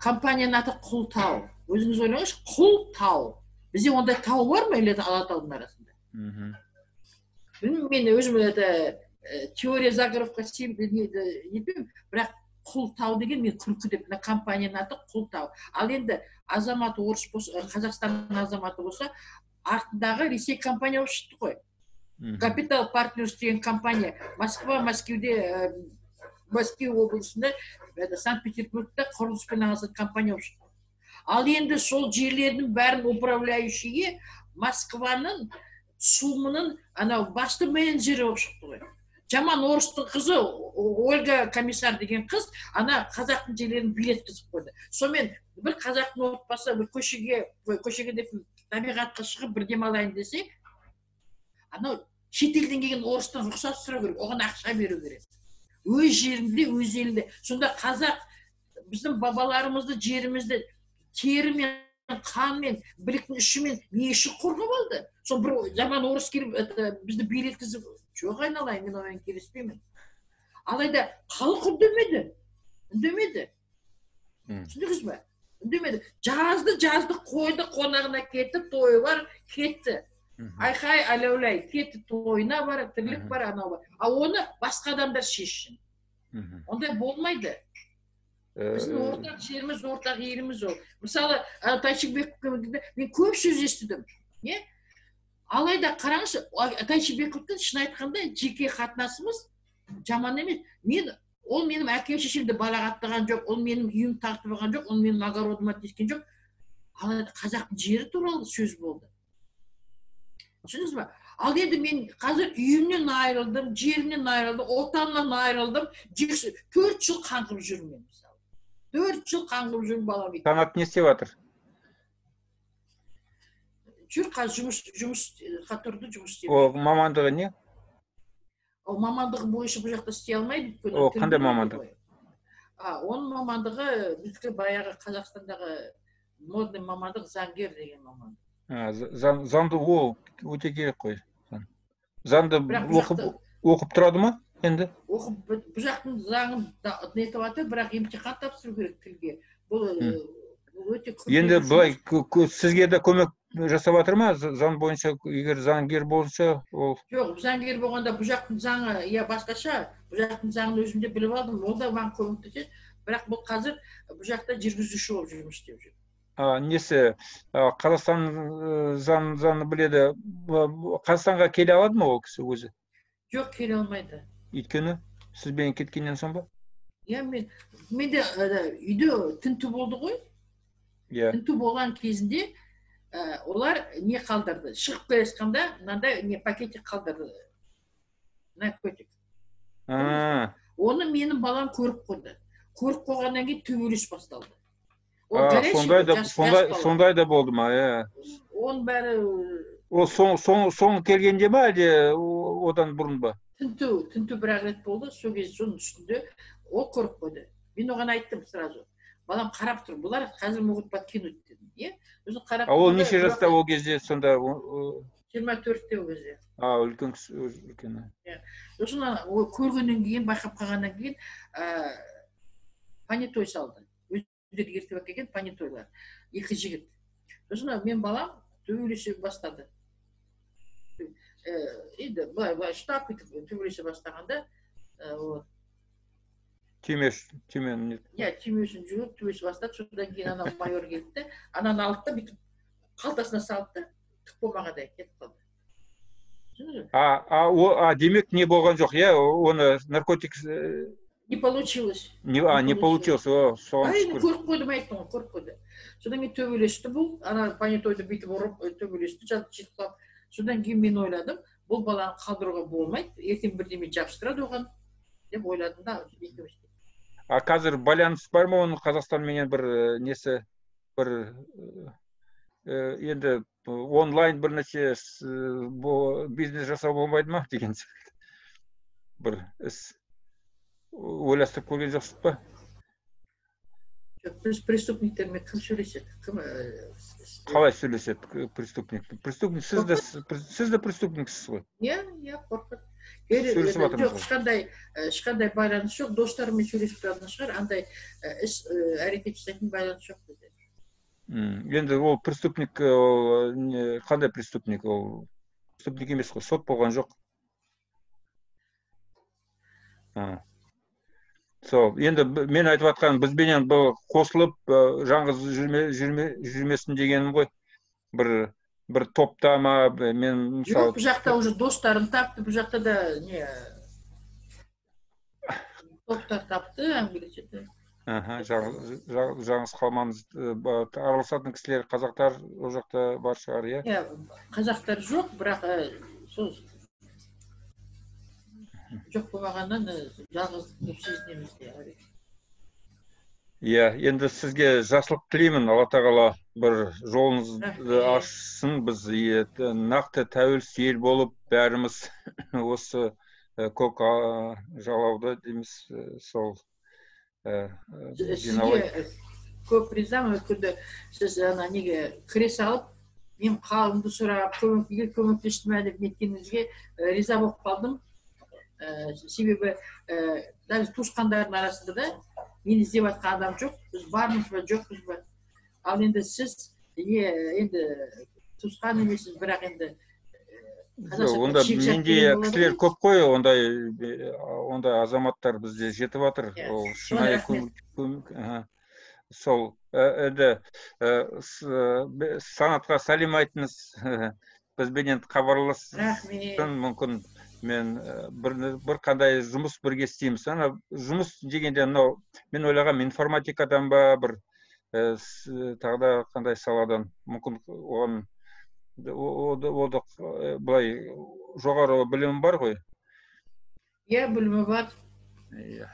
компанияның аты Құлтау. Өзіңіз ойлаңызшы, Құлтау. Бізде ондай тау бар ма или Алатаудың арасында? Білмеймін, мен өзім это теория заговоровқа нетпеймін, бірақ Құлтау деген мен күлкі деп, мына компанияның аты Құлтау. Ал енді азаматы орыс болса, Қазақстанның азаматы болса, артындағы Ресей компания болып шықты ғой. Капитал Партнерс деген компания Москва, Мәскеуде, Мәскеу облысында, Санкт-Петербургта құрылыспен айналысатын компания болып шықты. Ал енді сол жерлердің бәрін управляющийі Москваның ЦУМының анау басты менеджері болып шықты ғой. Жаман орыстың қызы Ольга Комиссар деген қыз ана қазақтың жерлерін билеткізіп қойды. Сонымен бір қазақтың отбасы бір көшеге деп табиғатқа шығып бір демалайын десе, анау шетелден келген орыстан рұқсат сұрау керек, оған ақша беру керек. Өз жерінде, өз елінде. Сонда қазақ біздің бабаларымызды, жерімізді терімен, қанмен, біліктің ішімен не үшін қорғап алды? Сол бір жаман орыс келіп бізді билеткізіп, жоқ айналайын, мен онымен келіспеймін. Алайда халық үндемеді. Түсіндіңіз бе? Үндемеді. Жазды, қойды, қонағына кетті, тойы бар, кетті. Айқай, аләулай, кетті, тойына бар, тірлік бар, анау бар. Ал оны басқа адамдар шешсін. Ондай болмайды. Біздің ортақ жеріміз, ортақ еліміз ол. Мысалы, Тайшыбековтың мен көп сөз естідім. Не? Алайда қараңызшы, Тайшыбековтың шын айтқанда жеке қатынасымыз жаман емес. Ол менің әке шешемді балағаттаған жоқ, ол менің үйімді тартып алған жоқ, ол менің огородыма тиіскен жоқ. Алайда қазақтың жері туралы сөз болды. Түсіндіңіз бе? Ал енді мен қазір үйімнен айырылдым, жерімнен айырылдым, отанымнан айырылдым. 4 жыл қаңғып жүрмін мен, мысалы. 4 жыл қаңғып жүрмін балам.
Санат не істеп жатыр?
Жүр, қазір жұмысқа тұрды, жұмыс істеп.
О, мамандығы не?
О, мамандығы бойынша бұл жақта істей алмайды, өйткені
О, қандай мамандық?
Оның мамандығы біздікі баяғы Қазақстандағы модный мамандық, заңгер деген мамандық.
Заңды ол өте керек қой. Заңды оқып тұрады ма енді?
Оқып, бұл жақтың заңын нетіп жатыр, бірақ емтихан тапсыру керек тілге. Бұл өте күрделі.
Енді былай сізге де көмек жасап жатыр ма? Заң бойынша, егер заңгер болса, ол
Жоқ, заңгер болғанда бұл жақтың заңы, иә, басқаша. Бұл жақтың заңын өзім де біліп алдым, ол да маған көмектеседі. Бірақ бұл қазір бұл жақта жүргізуші болып жұмыс істеп жүр.
Несі, Қазақстан заңы біледі. Қазақстанға келе алады ма ол кісі өзі?
Жоқ, келе алмайды.
Өйткені сізбен кеткеннен соң ба?
Иә, менде үйде тінту болды ғой.
Иә.
Тінту болған кезінде олар не қалдырды? Шығып келе жатқанда мынандай не пакетик қалдырды. Наркотик. Оны менің балам көріп қойды. Көріп қойғаннан кейін төбелес басталды.
Сондай да болды ма? Иә.
Оның бәрі
Ол соң келгенде ма, әлде одан бұрын ба?
Тінту бір-ақ рет болды, сол кезде соның үстінде ол көріп қойды. Мен оған айттым сразу. Балам қарап тұр, бұлар қазір могут подкинуть дедім. Иә? Сосын қарап
А ол
тұрды,
неше
бірақ
жаста ол кезде сонда?
24-те ол кезде.
Үлкен кісі, өзі үлкен.
Иә. Сосын ол көргеннен кейін, байқап қалғаннан кейін, понятой салды. Өздері ертіп әкелген понятойлар. 2 жігіт. Сосын мен балам төбелесе бастады. Енді былай былай ұстап бүйтіп төбелесе бастағанда, вот.
Түймені не?
Иә, түймесін жуып төбелесе бастады. Содан кейін анау майор келді де, ананы алды да бүйтіп қалтасына салды да, түк болмағандай кетіп қалды. Түсіндіңіз бе?
Демек не болған жоқ, иә? Оны наркотик,
Не получилось.
Не, а, не
Не получилось.
получилось. О, соған
Әрине,
шүкір.
көріп қойдым, айттым ғой, көріп қойды. Содан кейін төбелесті бұл, ана понятойды бүйтіп ұрып, төбелесті, жатып жетіп қалып. Содан кейін мен ойладым, бұл баланы қалдыруға болмайды, ертең бірдеме жабыстырады оған деп ойладым да, екеуміз.
А қазір байланыс бар ма оның Қазақстанменен бір несі, бір енді онлайн бірнәрсе бизнес жасау болмайды ма деген секілді бір іс ойластырып көрген жоқсыз ба?
Жоқ, біз преступниктермен кім сөйлеседі? Кім
Қалай сөйлеседі преступник? Преступник, сіз де преступниксіз ғой.
Иә, иә, қорқыт.
Сөйлесіп жатырмыз
Жоқ,
ғой.
ешқандай байланыс жоқ. Достарыммен сөйлесіп тұратын шығар, андай іс әрекет жасайтын байланыс жоқ бізде.
Енді ол преступник, ол қандай преступник? Ол преступник емес қой, сот болған жоқ. Сол, енді мен айтып жатқаным, бізбенен бұл қосылып, жалғыз жүрмесін дегенім ғой. Бір топта ма, мен мысалы...
Жоқ, бұл жақта уже достарын тапты, бұл жақта да не топтар тапты, әңгімелеседі.
Жалғыз қалмаңыз. Араласатын кісілер, қазақтар ол жақта бар шығар, иә?
Иә, қазақтар жоқ, бірақ сол жоқ болмағаннан жалғыздық деп сезінеміз де.
Иә, енді сізге жақсылық тілеймін, Алла тағала бір жолыңызды ашсын, біз нақты тәуелсіз ел болып бәріміз осы көк жалауды дейміз, сол
сізге көп ризамын. Өткенде сіз ана неге кіре салып, мен қалымды сұрап, көмектесті ме деп неткеніңізге риза болып қалдым. Себебі даже туысқандардың арасында да мені іздеп жатқан адам жоқ, біз бармыз ба, жоқпыз ба. Ал енді сіз енді туысқан емессіз, бірақ енді
онда менде кісілер көп қой, ондай азаматтар бізде жетіп жатыр. Ол шынайы көмек. Сол енді Санатқа сәлем айтыңыз, бізбенен хабарлассын, мүмкін мен бір қандай жұмыс бірге істейміз. Ана жұмыс дегенде мынау мен ойлағам информатикадан ба, бір тағы да қандай саладан, мүмкін оған былай жоғары білімі бар ғой.
Иә, білімі бар.
Иә.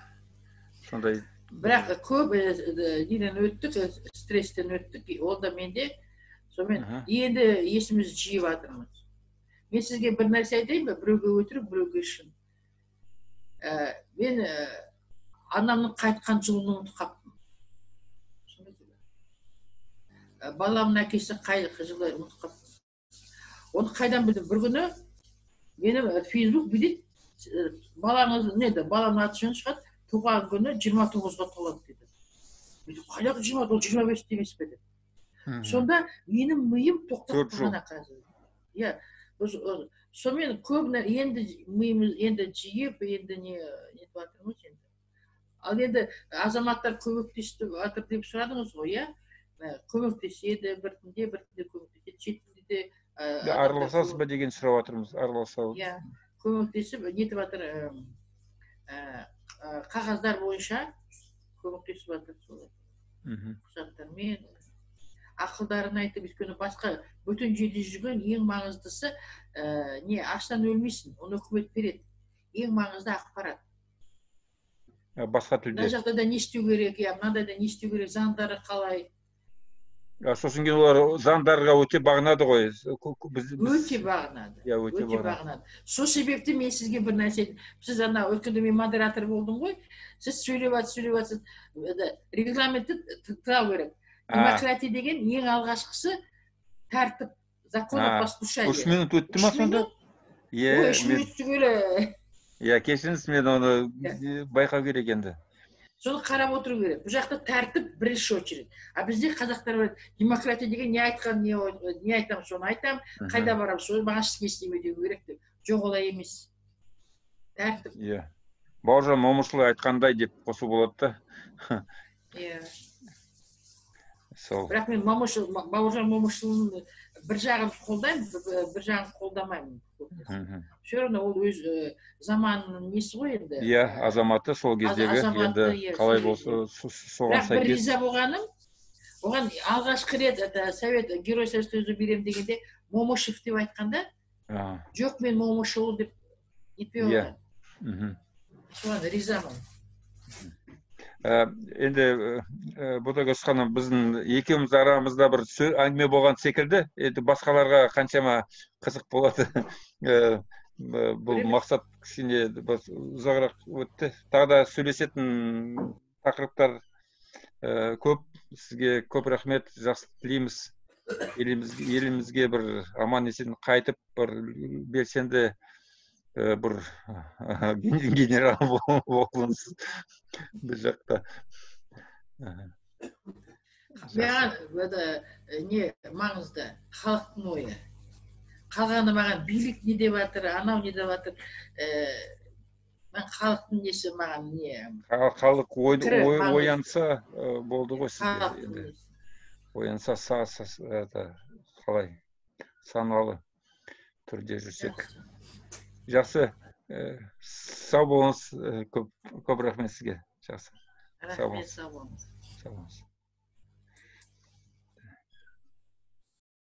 Сондай.
Бірақ көп неден өттік, стресстен өттік, ол да менде. Сонымен енді есімізді жиып жатырмыз. Мен сізге бір нәрсе айтайын ба, біреуге өтірік, біреуге шын. Мен анамның қайтқан жылын ұмытып қалыппын. Баламның әкесі қай жылы ұмытып қалыппын. Оны қайдан білдім? Бір күні менің Facebook бүйтеді, балаңыз не еді, баламның аты жөні шығады, туған күні 29-ға толады деді. Мен қайдағы 20, ол 25 емес пе деп. Сонда менің миым тоқтап қалған қазір. Иә, сонымен көп енді миымыз енді жиып, енді не нетіп жатырмыз енді. Ал енді азаматтар көмектесіп жатыр деп сұрадыңыз ғой, иә? Көмектеседі, біртіндеп көмектеседі, шет тілде де
араласасыз ба деген сұрап жатырмыз, араласа.
Иә, көмектесіп нетіп жатыр, қағаздар бойынша көмектесіп жатыр солай. Құжаттармен ақылдарын айтып, өйткені басқа бөтен жерде жүрген ең маңыздысы не аштан өлмейсің, оны үкімет береді. Ең маңызды ақпарат.
Басқа тілде.
Мына жағдайда не істеу керек, иә, мынандайда не істеу керек, заңдары қалай.
Сосын кейін олар заңдарға өте бағынады ғой.
Өте бағынады.
Иә, өте бағынады.
Сол себепті мен сізге бір нәрсе, сіз ана өткенде мен модератор болдым ғой, сіз сөйлеп жатсыз, регламентті тыңдау керек. Демократия деген ең алғашқысы тәртіп, законопослушание.
3 минут өтті ма сонда?
Иә, 3 минут түгелі.
Иә, кешіріңіз, мен оны байқау керек енді.
Соны қарап отыру керек. Бұл жақта тәртіп бірінші очередь. А бізде қазақтар бар, демократия деген не айтқан, не айтам, соны айтам, қайда барам, соны маған ештеңе істеме деу керек деп. Жоқ, олай емес. Тәртіп.
Иә. Бауыржан Момышұлы айтқандай деп қосу болады да.
Иә.
Сол.
Бірақ мен Бауыржан Момышұлының бір жағын қолдаймын, бір жағын қолдамаймын. Все равно ол өз заманының несі ғой енді.
Иә, азаматы сол кездегі енді қалай болса соған сәйкес. Бірақ
бір риза болғаным, оған алғашқы рет совет герой Советского Союза беремін дегенде Момышев деп айтқанда, жоқ, мен Момышұлы деп нетпей қойған. Соған ризамын.
Енді Ботагөз ханым, біздің екеуміз арамызда бір әңгіме болған секілді. Енді басқаларға қаншама қызық болады. Бұл мақсат кішкене ұзағырақ өтті. Тағы да сөйлесетін тақырыптар көп. Сізге көп рахмет, жақсылық тілейміз. Елімізге бір аман есен қайтып, бір белсенді бір генерал болыңыз бұл жақта.
Маған это не маңызды, халықтың ойы. Қалғаны маған билік не деп жатыр, анау не деп жатыр, мен халықтың несі маған не.
Халық оянса болды ғой сізге енді. Оянса, это қалай саналы түрде жүрсек. Жақсы, сау болыңыз, көп көп рахмет сізге. Жақсы.
Рахмет, сау болыңыз.
Сау болыңыз.